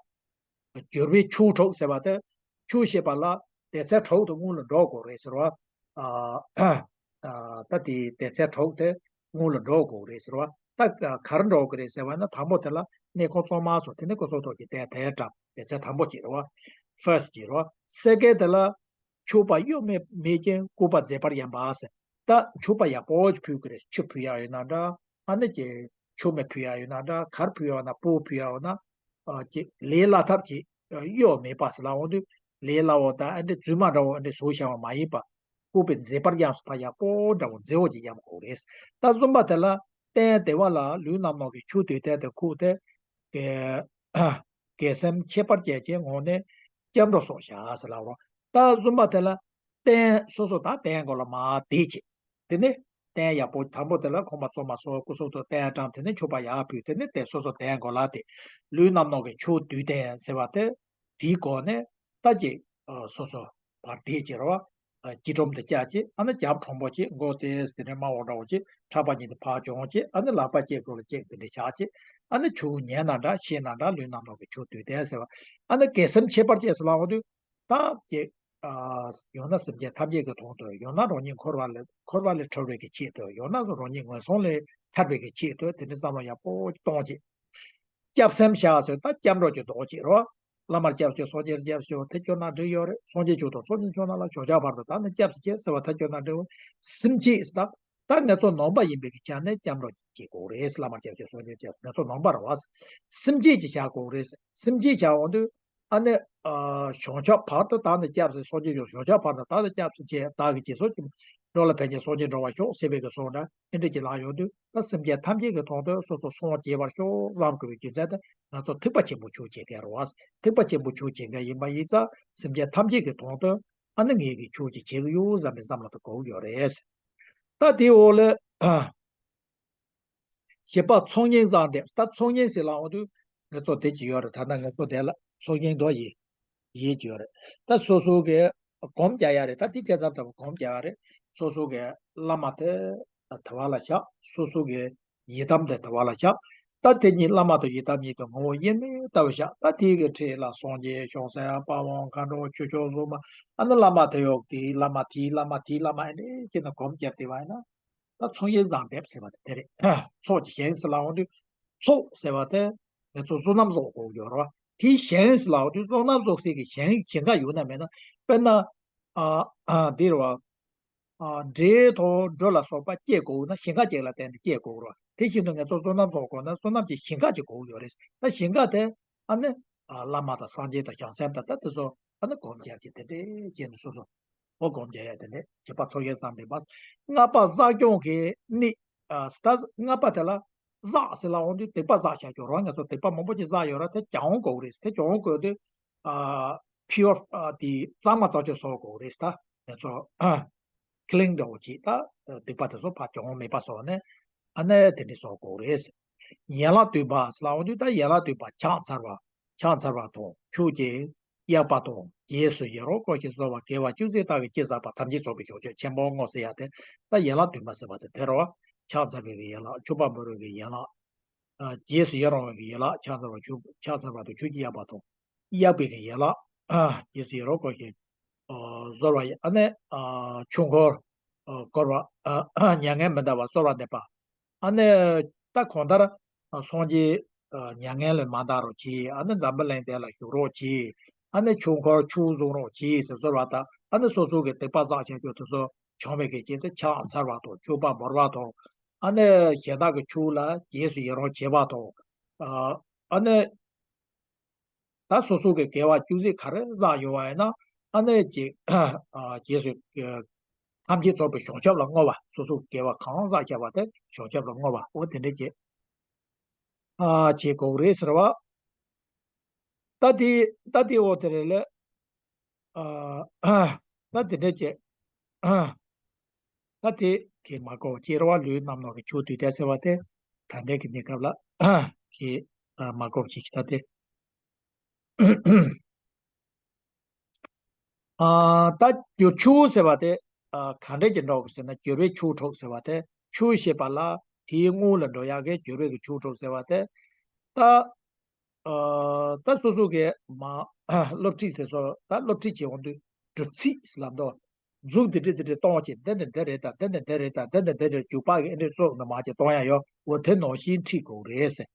སྦྱོར་བའི་ཆོས་གྲོགས་ཟེར་བ་དེ་ཆོས་བཤད་པ་ལ་དེ་ཚེ་གྲོགས་དེ་སྔོན་ལ་འགྲོ་དགོས་རེད་ཟེར་བ། ཨ་ཨ་ད་དེ་དེ་ཚེ་གྲོགས་དེ་སྔོན་ལ་འགྲོ་དགོས་རེད་ཟེར་བ། ད་ག་རེ་འགྲོ་དགོས་རེད་ཟེར་བ་ན། དང་པོ་དེ་ལ་གནས་ཁང་གཙང་མ་བཟོ། དེ་ནས་སྐུ་གསུང་ཐུགས་ཀྱི་རྟེན་དེ་བཀྲམ། དེ་ཚེ་དང་པོ་གཅིག་རེད་བ། first གཅིག་རེད་བ། second དེ་ལ་མཆོད་པ་གཡོ་མེད་མེད་ཀྱང་སྐུར་པ་མཛེས་པར་གཡམ་པ་ཟེར། ད་མཆོད་པ་ཡག་པོ་ཅིག་ཕུལ་དགོས་རེད། ཆུ་ཕུལ་ཡག་ཡོད་ན་འདྲ། ཨ་ནི་ཀྱི་མཆོད་མེ་ཕུལ་ཡག་ཡོད་ན་འདྲ། ག་རེ་ཕུལ་ཡག་ཡོད་ན། སྤོས་ཕུལ་ཡག་ཡོད་ན། ཨ་ཀྱི་ལས་སླ་ཐབས་ཀྱི་གཡོ་མེད་པ་ཟེར་ལབ་འོང་དུས། ལས་སླ་བོ་དང་ཨ་འདྲ་རྫུན་མ་འདྲ་བོ་ཨ་འདྲ་བཟོ་བྱ་བ་མ་ཡིན་པ། སྐུར་པས་མཛེས་པར་གཡམ་ཟེར་བ་ཡག་པོ་འདྲ་བོ་མཛེས་བོ་ཅིག་གཡམ་དགོས་རེད། ད་གསུམ་པ་དེ་ལ་སྟན་བདེ་བ་ལ་ལུས་རྣམས་ནང་གི་ཆུ་དུས་མཐའ་དེ་ཁུག་སྟེ། དགེ་དགེ་སེམས་ཁྱད་པར་ཅན་གྱི་ངང་ནས་སྐྱབས་འགྲོ་སོགས་བྱ་ཟེར་ལབ་རོ། ད་གསུམ་པ་དེ་ལ་སྟན་སོ་སོ་དང་སྟན་གོ་ལ་མ་དེ་བྱེད། དེ་ནས་སྟན་ཡག་པོ་དང་པོ་དེ་ལ་ཁང་པ་བཙོ་མ་བཟོ། སྐུ་གསུང་ཐུགས་རྟེན་བཀྲམ། དེ་ནས་མཆོད་པ་ཡག་ཕུལ། དེ་ནས་དེ་སོ་སོ་སྟན་གོ་ལ་དེ་ལུས་རྣམས་ནང་གི་ཆུ་དུས་མཐའ་ཟེར་བ་དེ། དེའི་སྒོ་ནས་ད་ཅིག་ཨ་སོ་སོ་བར་དེ་ཅིག་རོ། ཨ་སྐྱིལ་ཀྲུང་དེ་བཅའ་ཅིག་ཨ་ནི་རྒྱབ་དྲང་པོ་ཅིག་མགོ་དེ་དེ་འདྲའི་དམར་པོ་འདྲ་བོ་ཅིག་ཕྲག་པ་གཉིས་དེ་ཕར་བརྐྱངས་ཅིག་ཨ་ནི་ལག་པ་ཅིག་སྒོ་ལ་ཅིག་དེ་འདྲ་བཞག་ཅིག་ཨ་ནི་ཆུ་ཉལ་ན་འདྲ་བཞེས་ན་འདྲ། ལུས་རྣམས་ནང་གི་ཆུ་དུས་མཐའ་ཟེར་བ། ཨ་ནི་དགེ་སེམས་ཁྱད་པར་ཅན་ཟེར་ལབ་འོང་དུས། ད་ཅིག་ཨ་ཡང་ན་སེམས་ཅན་ཐམས་ཅད་ཀྱི་དོན་དུ། ཡང་ན་རང་ཉིད་འཁོར་བ་ལས་འཁོར་བ་ལས་གྲོལ་བའི་གི་ཆེད་དུ། ཡང་ན་རང་ཉིད་ངན་སོང་ལས་ཐར་བའི་གི་ཆེད་དུ། དེ་འདྲའི་བསམ་བློ་ཡག་པོ་གཏོང་ཅིག་སྐྱབས་སེམས་བཞག་ཟེར། ད་སྐྱབས་འགྲོ་གི་མདོག་ཅིག་རོ། བླ་མར་སྐྱབས་བཅོལ། སངས་རྒྱས་སྐྱབས་བཅོལ། དེ་བཅོལ་ན་འགྲིག་ཡོད་རེད། སངས་རྒྱས་བཅོལ་དང་སངས་རྒྱས་བཅོལ་ན་ལ་ཞོགས་ཇ་བར་དུ་ད་ནི་སྐྱབས་སུ་མཆི་ཟེར་བ། ད་བཅོལ་ན་འགྲིག་ཡོད། སེམས་བསྐྱེད་ཟེར། ད་ད་ངེད་ཚོ་ནང་པ་ཡིན་པའི་གི་ཆ་ནས་སྐྱབས་འགྲོ་བྱེད་དགོས་རེད། བླ་མར་སྐྱབས་བཅོལ། སངས་རྒྱས་སྐྱབས། ངེད་ཚོ་ནང་པ་རེད་བ། སེམས་བསྐྱེད་ཅིག་བྱ་དགོས་རེད། སེམས་བསྐྱེད་བྱ་འོང་དུས་ཨ་ནི་ཨ་ཞོགས་ཇ་བར་དུ་ད་ནི་སྐྱབས་སུ། སངས་རྒྱས་བཅོལ། ཞོགས་ཇ་བར་དུ་ད་ནི་སྐྱབས་སུ་མཆི། བདག་གིས་སྦྱིན་སོགས་ཀྱི་འགྲོ་ལ་ཕན་ཕྱིར། སངས་རྒྱས་འགྲོ་བར་ཤོག་ཟེར་བའི་གི་གསུང་འདྲ། ཨེ་འདྲ་ཅིག་ལབ་ཡོང་དུས། ད་སེམས་ཅན་ཐམས་ཅད་ཀྱི་དོན་དུ་སོ་སོ་སངས་རྒྱས་པར་ཤོག་ལབ་དགོས་པའི་རྒྱུ་མཚན་དེ། ང་ཚོ་ཐེག་པ་ཆེན་པོ་ཆོས་བྱེད་མཁན་རེད་བ། ཐེག་པ་ཆེན་པོ་ཆོས་བྱེད་མཁན་ཡིན་པ་ཡིན་ཙང་། སེམས་ཅན་ཐམས་ཅད་ཀྱི་དོན་དུ་ཨ་ནི་ངེད་ཀྱིས་ཆོས་ཅིག་བྱེད་ཀྱི་ཡོད་བསམ་པའི་བསམ་བློ་དེ་དགོས་ཀྱི་ཡོད་རེད། ད་དེའི་འོག་ལ་བཞི་པ་ཚོགས་གཉིས་བཟང་འདེབས། ད་ཚོགས་གཉིས་ཟེར་ལབ་འོང་དུས། ངེད་ཚོ་དེ་ཅིག་ཡོད་རེད། ད་ལྟ་ངེད་ཚོ་དེ་ལ་ཚོགས་གཉིས་དོ་ཡིན། ཡིད་ཀྱི་ཡོད་རེད། ད་སོ་སོ་གི་སྒོམ་རྒྱག་ཡ་རེད། ད་དེ་སྐད་ཆ་ལྟ་བུ་སྒོམ་རྒྱག་ཡ་རེད། སོ་སོ་གི་བླ་མ་དེ་དེ་བ་ལ་བཞག་སོ་སོ་གི་ཡི་དམ་དེ་དེ་བ་ལ་བཞག་ད་དེ་གཉིས་བླ་མ་དང་ཡི་དམ་གཉིས་དེ་ངོ་བོ་དབྱེར་མེད་ལྟ་བུ་བཞག་ད་དེ་གི་འཁྲིས་ལ་སངས་རྒྱས་བྱང་སེམས་དཔའ་བོ་མཁའ་འགྲོ་ཆོས་སྐྱོང་སྲུང་མ། ཨ་ནི་བླ་མ་དེ་ཡོག་དེའི་བླ་མ། དེའི་བླ་མ། དེའི་བླ་མ། ཨེ་འདྲ་བྱས་ནས་སྒོམ་རྒྱབ་བསྡད་པ་ཡིན་ན། ད་ཚོགས་གཉིས་བཟང་འདེབས་ཟེར་བ་དེ་དེ་རེད། ཚོགས་ཀྱི་ཞེན་ཟེར་ལབ་འོང་དུས། ཚོགས་ཟེར་བ་དེ་ང་ཚོ་བསོད་ནམས་གསོག་དགོས་ཡོད་རེད་བ། དེའི་ཞེན་ཟེར་ལབ་འོང་དུས་བསོད་ནམས་གསོག་སའི་གི་ཞེན་ཞེན་ཁ་ཡོད་ན་མེད་ན། དཔེར་ན་ཨ་ཨ་འདི་རེད་བ། ཨ་འབྲས་དང་འབྲུ་ལ་སོགས་པ་སྐྱེ་དགོས་ན་ཞེན་ཁ་ཅིག་ལ་བརྟེན་ཏེ་སྐྱེ་དགོས་རེད་བ། དེ་བཞིན་དུ་ང་ཚོ་བསོད་ནམས་གསོག་དགོས་ན་བསོད་ནམས་ཀྱི་ཞེན་ཁ་ཅིག་དགོས་ཡོད་རེད། ད་ཞེན་ཁ་དེ་ཨ་ནི་ཨ་བླ་མ་དང་སངས་རྒྱས་དང་བྱང་སེམས་དང་ད་དེ་ཚོ་ཨ་ནི་སྒོམ་རྒྱག་གི་དེ་འདྲས་བྱས་ནས་སོ་སོ། འོ་སྒོམ་རྒྱག་ཡ་དེ་འདྲས་བྱེད་པ་ཚོགས་ཡོད་ཙམ་འདི་པ། ལྔ་པ་བསགས་སྦྱོང་གི་ནི། ཨ་ད་ལྔ་པ་དེ་ལ་བསགས་ཟེར་ལབ་འོང་དུས་སྡིག་པ་བསགས་བྱ་སྐྱོར་བ། ང་ཚོ་སྡིག་པ་མང་པོ་ཅིག་བསགས་ཡོད་ར། དེ་སྦྱང་དགོས་རེད། དེ་སྦྱང་དགོས་དུས་ཨ་pure ཨ་དེ་གཙང་མ་རྩ་ཆེན་བཟོ་དགོས་རེད། ད་ང་ཚོ་clean འདྲ་བོ་ཅིག་ད་སྡིག་པ་དེ་ཚོ་ཕར་སྦྱང་མེད་པ་བཟོ་ནས་ཨ་ནི་དེ་འདྲས་བཟོ་དགོས་རེད། ཡན་ལག་བདུན་པ་ཟེར་ལབ་འོང་དུས་ད་ཡན་ལག་བདུན་པ་ཕྱག་འཚལ་བ། ཕྱག་འཚལ་བ་དང་ཆོས་ཀྱི་ གཡག་པ་དང་། རྗེས་སུ་ཡི་རང་བཀོད་ཅིང་གསོལ་བ་དགེ་བ་ཅུང་ཟད་བཏབ་པའི་ཅི་བསགས་པ་ཐམས་ཅད་རྫོགས་པའི་བྱང་ཆུབ་ཆེན་པོར་བསྔོ་ཟེར་ཡ་དེ། ད་ཡན་ལག་བདུན་པ་ཟེར་བ་དེ་དེ་རེད་བ། ཕྱག་འཚལ་བའི་གི་ཡན་ལག་མཆོད་པ་འབུལ་བའི་གི་ཡན་ལག་རྗེས་སུ་ཡི་རང་བའི་གི་ཡན་ལག་ཕྱག་འཚལ་བ་མཆོད། ཕྱག་འཚལ་བ་དང་མཆོད་ཅིང་གཡག་པ་དང་། གཡག་པའི་གི་ཡན་ལག་རྗེས་སུ་ཡི་རང་བསྐོར་ཞིང་། གསོལ་བ་ཡི། ཨ་ནི་ཆོས་འཁོར་བསྐོར་བ། མྱ་ངན་མི་འདའ་བར་གསོལ་བ་འདེབས་པ། ཨ་ནི་ད་གང་ལྟར་སངས་རྒྱས་མྱ་ངན་ལས་མ་འདའ་རོགས་གྱིས། ཨ་ནི་འཛམ་བུ་གླིང་འདི་ལ་བཞུགས་རོགས་གྱིས། ཨ་ནི་ཆོས་འཁོར་ཆོས་བཟུང་རོགས་གྱིས་ཟེར་གསོལ་བ་དང་། ཨ་ནི་སོ་སོ་གི་སྡིག་པ་བསགས་བྱས་རྒྱུ་དེ་ཚོ་བྱང་བའི་གི་ཆེད་དུ་ཕྱག་འཚལ་བ་དང་མཆོད་པ་འབུལ་བ་དང་། ཨ་ནི་གཞན་དག་གི་ཕྱོགས་ལ་རྗེས་སུ་ཡི་རང་བྱེད་པ་དང་། ཨ་ནི་ད་སོ་སོ་གི་དགེ་བ་ཅུང་ཟད་ག་རེ་བསགས་ཡོད་པ་ཡིན་ན། ཨ་ནི་རྗེས་རྗེས་སུ་ཐམས་ཅད་རྫོགས་པའི་བྱང་ཆུབ་ལ་བསྔོ་བ། སོ་སོ་གི་དགེ་བ་གང་བསགས་བྱས་པ་དེ་བྱང་ཆུབ་ལ་བསྔོ་བ། འོ་དེ་འདྲ་བྱེད། ཨ་བྱེད་དགོས་རེད་ཟེར་བ། ད་དེ་ད་དེ་འོ་དེ་རེད་ལ། ཨ་ད་དེ་འདྲ་བྱེད། ཨ་ད་དེ་གི་མ་གོ་སྐྱེ་བ་ལུས་རྣམས་ནང་གི་ཆོས་དུས་མཐའི་ཟེར་བ་དེ། ད་ལྟའི་གི་གནས་སྐབས་ལ་གི་མ་གོ་ཅིག་ད་དེ། ཨ་ད་འགྱུར་ཆོས་ཟེར་བ་དེ། ཨ་ག་འདྲས་ཀྱི་འགྲོ་གི་ཟེར་ན། འགྱུར་བའི་ཆོས་དྲུག་ཟེར་བ་དེ། ཆོས་ཤེས་པ་ལ་དེའི་སྔོན་ལ་འགྲོ་ཡག་གི་འགྱུར་བའི་གི་ཆོས་དྲུག་ཟེར་བ་དེ། ད་ཨ་ད་སོ་སོ་གི་མ་སློབ་ཁྲིད་དེ་ཚོ་ད་སློབ་ཁྲིད་བྱེད་འོང་དུས་སྒྲུབ་ཚིག་ལབ་འདུག་མཛུབ་འདི་འདྲས་འདི་འདྲས་གཏོང་བྱེད། འདི་ནས་འདི་རེད་ད། འདི་ནས་འདི་རེད་ད། འདི་ནས་འདི་རེད། འཇུག་པ་གི་ཨེ་འདྲས་ཙོག་ནས་མ་བྱེད་གཏོང་ཡ་ཡོད། འོ་དེ་ནང་བཞིན་ཁྲིད་དགོས་རེད་ཟེར།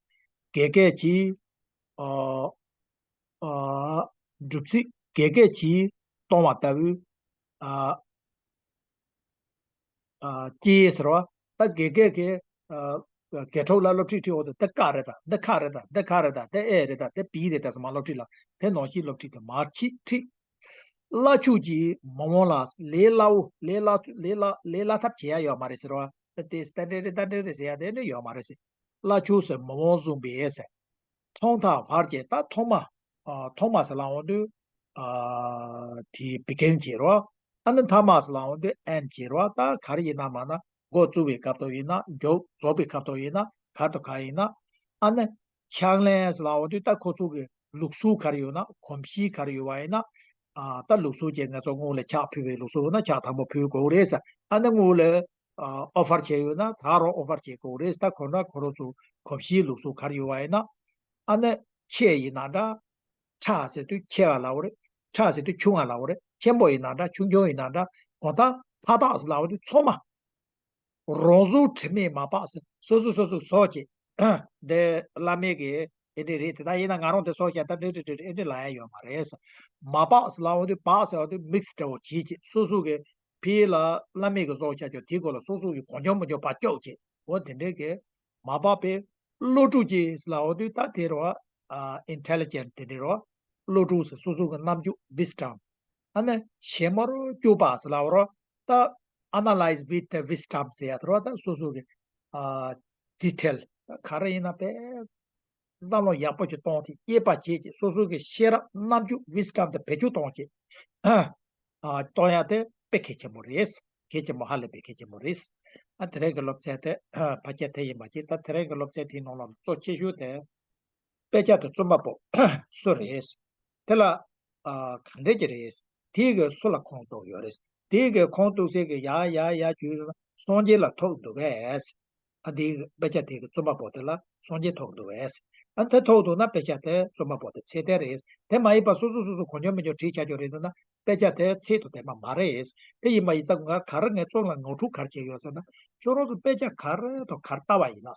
དགེ་རྒན་གྱིས་ཨ་ཨ་སྒྲུབ་ཚིག་དགེ་རྒན་གྱིས་གཏོང་བ་ལྟ་བུའི་ཨ་ཨ་ཀྱེ་ཟེར་བ། ད་དགེ་རྒན་གྱིས་ཨ་དགེ་ཕྲུག་ལ་སློབ་ཁྲིད་ཁྲིད་འོང་དུས་དེ་ཀ་རེད་ད། འདི་ཁ་རེད་ད། འདི་ཁ་རེད་ད། དེ་ཨེ་རེད་ད། དེ་བི་རེད་ད་ཟེར་མར་སློབ་ཁྲིད་ལ། དེ་ནང་བཞིན་སློབ་ཁྲིད་དེ་མར་ཁྲིད་ཁྲིད། བླ་མཆོག་གིས་མ་འོངས་ལ་ལས་སླ་བོ། ལས་སླ་ལས་སླ་ལས་སླ་ཐབས་བྱེད་ཡ་ཡོད་མ་རེད་ཟེར་བ། ད་དེ་ད་འདྲ་རེད་ད་འདྲ་རེད་ཟེར་ཡ་དེ་འདྲ་ཡོད་མ་རེད་ཟེར། བླ་མཆོག་ཟེར་མ་འོངས་བཟུང་བའི་ཟེར། ཐོག་མཐའ་བར་གྱི་ད་ཐོག་མ། ཨ་ཐོག་མ་ཟེར་ལབ་འོང་དུས་ཨ་དེ་བི་གིན་བྱེད་རོགས། ཨ་ནི་མཐའ་མ་ཟེར་ལབ་འོང་དུས་ཨེན་བྱེད་རོགས། ད་ག་རེ་ཡིན་ན་མ་ན་འགོ་བཙུགས་པའི་སྐབས་ཐོག་ཡིན་ན། མཇུག་རྫོགས་པའི་སྐབས་ཐོག་ཡིན་ན། ག་རེ་དང་ག་ཡིན་ན། ཨ་ནི་ཕྱག་ལེན་ཟེར་ལབ་འོང་དུས་ད་ཁོ་ཚོ་གི་ལུགས་སྲོལ་ག་རེ་ཡོད་ན། གོམས་གཤིས་ག་རེ་ཡོད་པ་ཡིན་ན། ཨ་ད་ལུགས་སྲོལ་གྱི་ང་ཚོ་སྔོན་ལ་ཕྱག་ཕུལ་བའི་ལུགས་སྲོལ་ཡོད་ན་ཕྱག་དང་པོ་ཕུལ་དགོས་རེད་ཟེར། ཨ་ནི་སྔོན་ལ་ཨ་ཨོ་ཕར་བྱས་ཡོད་ན་ད་རུང་ཨོ་ཕར་བྱེད་དགོས་རེད། ད་ཁོ་ན་ཁོ་རང་ཚོ་གོམས་གཤིས་ལུགས་སྲོལ་ག་རེ་ཡོད་པ་ཡིན་ན། ཨ་ནི་ཆེ་ཡིན་ན་འདྲ། ཕྲ་ཟེར་དུས་ཆེ་བ་ལབ་པ་རེད། ཕྲ་ཟེར་དུས་ཆུང་བ་ལབ་པ་རེད། ཆེན་པོ་ཡིན་ན་འདྲ། ཆུང་ཆུང་ཡིན་ན་འདྲ། གང་ལྟར་མཐའ་དག་ཟེར་ལབ་པ་དུས་ཚང་མ། རང་བཟོ་དྲི་མས་མ་སྦགས་ཟེར། སོ་སོ་སོ་སོ་བཟོ་བྱེད། འདི་བླ་མའི་གི་ཨེ་འདྲ་རེད། དེ་ད་ཡིན་ན་ང་རང་དེ་བཟོ་བྱས་ད་འདྲ་འདྲ་འདྲ་ཨེ་འདྲ་ལབ་ཡ་ཡོད་མ་རེད་ཟེར། མ་སྦགས་ཟེར་ལབ་པ་དུས། སྦགས་ཟེར་བ་དུས་མིག་སི་འདྲ་བོ་བྱེད་བྱེད། སོ་སོ་གི་ཕི་ལ་བླ་མའི་གི་བཟོ་བྱ་ཆོག་དེའི་སྐོར་ལ་སོ་སོ་གི་གང་བྱུང་མང་བྱུང་བ་སྐྱོག་བྱེད། འོ་དེ་འདྲའི་གི་མ་སྦགས་པའི་བློ་གྲོས་ཀྱིས་ལབ་པ་དུས་ད་དེ་རོ། ཨ་ཨིན་ཊེ་ལི་ཇེན་ཊི་དེ་འདྲ་རོ། བློ་གྲོས་ཟེར། སོ་སོ་གི་རྣམ་འགྱུར་ཝིས་ཌམ། ཨ་ནི་ཞིབ་མོར་དཔྱོད་པ་ཟེར་ལབ་པ་རོ། ད་ཨ་ན་ལའི་ཛི་ཝིད་དི་ཝིས་ཌམ་ཟེར་ཡ་དེ་རོ། ད་སོ་སོ་གི་ཨ་ཌི་ཊེལ་ག་རེ་ཡིན་ན་དཔེ་བསམ་བློ་ཡག་པོ་ཅིག་གཏོང་སྟེ་དབྱེ་བ་འབྱེད་ཅིག། སོ་སོ་གི་ཤེས་རབ་རྣམ་འགྱུར་ཝིས་ཌམ་དེ་བེད་སྤྱོད་གཏོང་ཅིག། ཨ་གཏོང་ཡ་དེ་དཔེ་གལ་ཆེན་པོ་རེད། གལ་ཆེན་པོ། ཧ་ལས་པའི་གལ་ཆེན་པོ་རེད། ཨ་དེ་རིང་གི་སློབ་ཚན་དེ་ཕལ་ཆེར་དེ་ཡིན་པ་ཅིག། ད་དེ་རིང་གི་སློབ་ཚན་དེའི་ནང་ལ་གཙོ་ཆེ་ཤོས་དེ། དཔེ་ཆ་དེ་རྩོམ་པ་པོ་སུ་རེད། དེ་ལ་ཨ་ག་འདྲས་ཀྱི་རེད། དེའི་གི་སུ་ལ་ཁུངས་གཏུགས་ཡོད་རེད། དེའི་གི་ཁུངས་གཏུགས་སའི་གི་ཡ་ཡ་ཡ་རྒྱུད་སངས་རྒྱས་ལ་ཐུག་འདུག་གས། ཨ་འདི་དཔེ་ཆ་དེ་གི་རྩོམ་པ་པོ་དེ་ལ་སངས་རྒྱས་ཐུག་འདུག་གས། ཨ་དེ་ཐུག་འདུག་ན་དཔེ་ཆ་དེ་རྩོམ་པ་པོ་དེ་ཚད་ལྡན་རེད། དེ་མ་ཡིན་པ་སོ་སོ་སོ་སོ་གང་བྱུང་མང་བྱུང་བྲིས་བྱ་ཆོག་རེད་འདུག་ན། དཔེ་ཆ་དེ་ཚད་དང་ལྡན་པ་མ་རེད། དེ་ཡིན་པ་ཡིན་ཙང་ང་ག་རེ་ངས་རྩོམ་ལ་ངོ་སྤྲོད་ག་རེ་བྱས་ཡོད་ཟེར་ན། ཁྱོད་རང་ཚོ་དཔེ་ཆ་ག་རེ་དང་ག་རེ་ལྟ་བ་ཡིན་ན།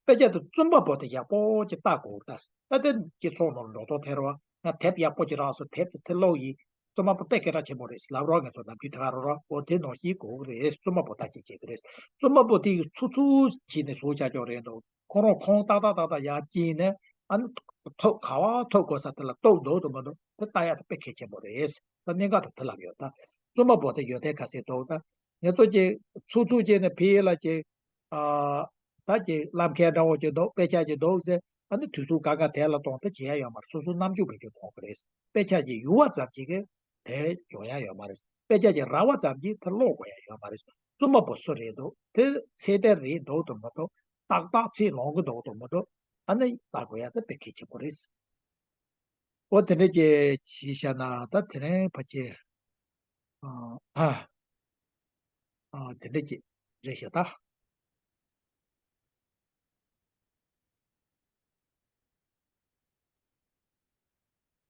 དཔེ་ཆ་དེ་རྩོམ་པ་པོ་དེ་ཡག་པོ་ཅིག་ལྟ་དགོས། ད་ད་ལྟ་སྤྱི་ཚོགས་ནང་ལ་འགྲོ་སྟངས་དེ་རེད་བ། ང་དེབ་ཡག་པོ་ཅིག་རག་སོང་། དེབ་དེ་ཀློག་ཡིན། རྩོམ་པ་པོ་དཔེ་སྐད་གྲགས་ཆེན་པོ་རེད་ལབ་རོགས། ང་ཚོ་ནམ་རྒྱུན་དེ་ག་རེ་རོགས། འོ་དེ་ནང་བཞིན་དགོས་ཀྱི་རེད། རྩོམ་པ་པོ་ལྟ་ཅིག་བྱེད་ཀྱི་རེད། རྩོམ་པ་པོ་དེ་ཡི་ཚུར་ཚུར་བྱས་ནས་བཟོ་བྱ་ཆོག་རེད་འདུག་ཁོ་རང་ཁོང་ཏག་ཏག་ཏག་ཏག་ཡར་བསྐྱིལ་ནས། ཨ་ནི་ཐོབ་ག་བ་ཐོབ་དགོས་ས་དེ་ལ་གཏུག་འདུག་དང་མི་འདུག་དེ་ལྟ་ཡ་དེ་དཔེ་གལ་ཆེན་པོ་རེད། ད་གནད་འགག་དེ་དེ་ལབ་ཡོད། ད་རྩོམ་པ་པོ་དེ་ཡོན་ཏན་ག་ཚད་འདུག་ད་ང་ཚོ་ཅིག་ཚུར་ཚུར་བྱས་ནས་ཕི་ལ་ཅིག་ཨ་ད་ཅིག་ལམ་ཁའི་འདྲ་བོ་ཅིག་འདུག་དཔེ་ཆ་ཅིག་འདུག་ཟེར། ཨ་ནི་དུས་ཚོད་འགའ་འགའ་དེ་ལ་གཏོང་དེ་བྱེད་ཡ་ཡོད་མ་རེད། སོ་སོའི་རྣམ་འགྱུར་བེད་སྤྱོད་གཏོང་དགོས་རེད། དཔེ་ཆ་ཅིག་ཡུར་བ་ཙམ་གྱིས་གི་དེ་སྦྱོང་ཡ་ཡོད་མ་རེད། དཔེ་ཆ་ཅིག་རག་པ་ཙམ་གྱིས་དེ་ཀློག་དགོས་ཡ་ཡོད་མ་རེད། རྩོམ་པ་པོ་སུ་རེད་འདུག་དེ་ཚད་ལྡན་རེད་འདུག་དང་མི་འདུག་ཏག་ཏག་ཚད་ལོངས་ཀྱི་འདུག་དང་མི་འདུག་ཨ་ནི་ལྟ་དགོས་ཡ་དེ་དཔེ་གལ་ཆེན་པོ་རེད། ཨོ་དེ་འདྲ་ཅིག་བྱས་བཞག་ན་ད་དེ་རིང་ཕལ་ཆེར། ཨ། ཨ། དེ་འདྲ་ཅིག་རེད་ཤག་ད།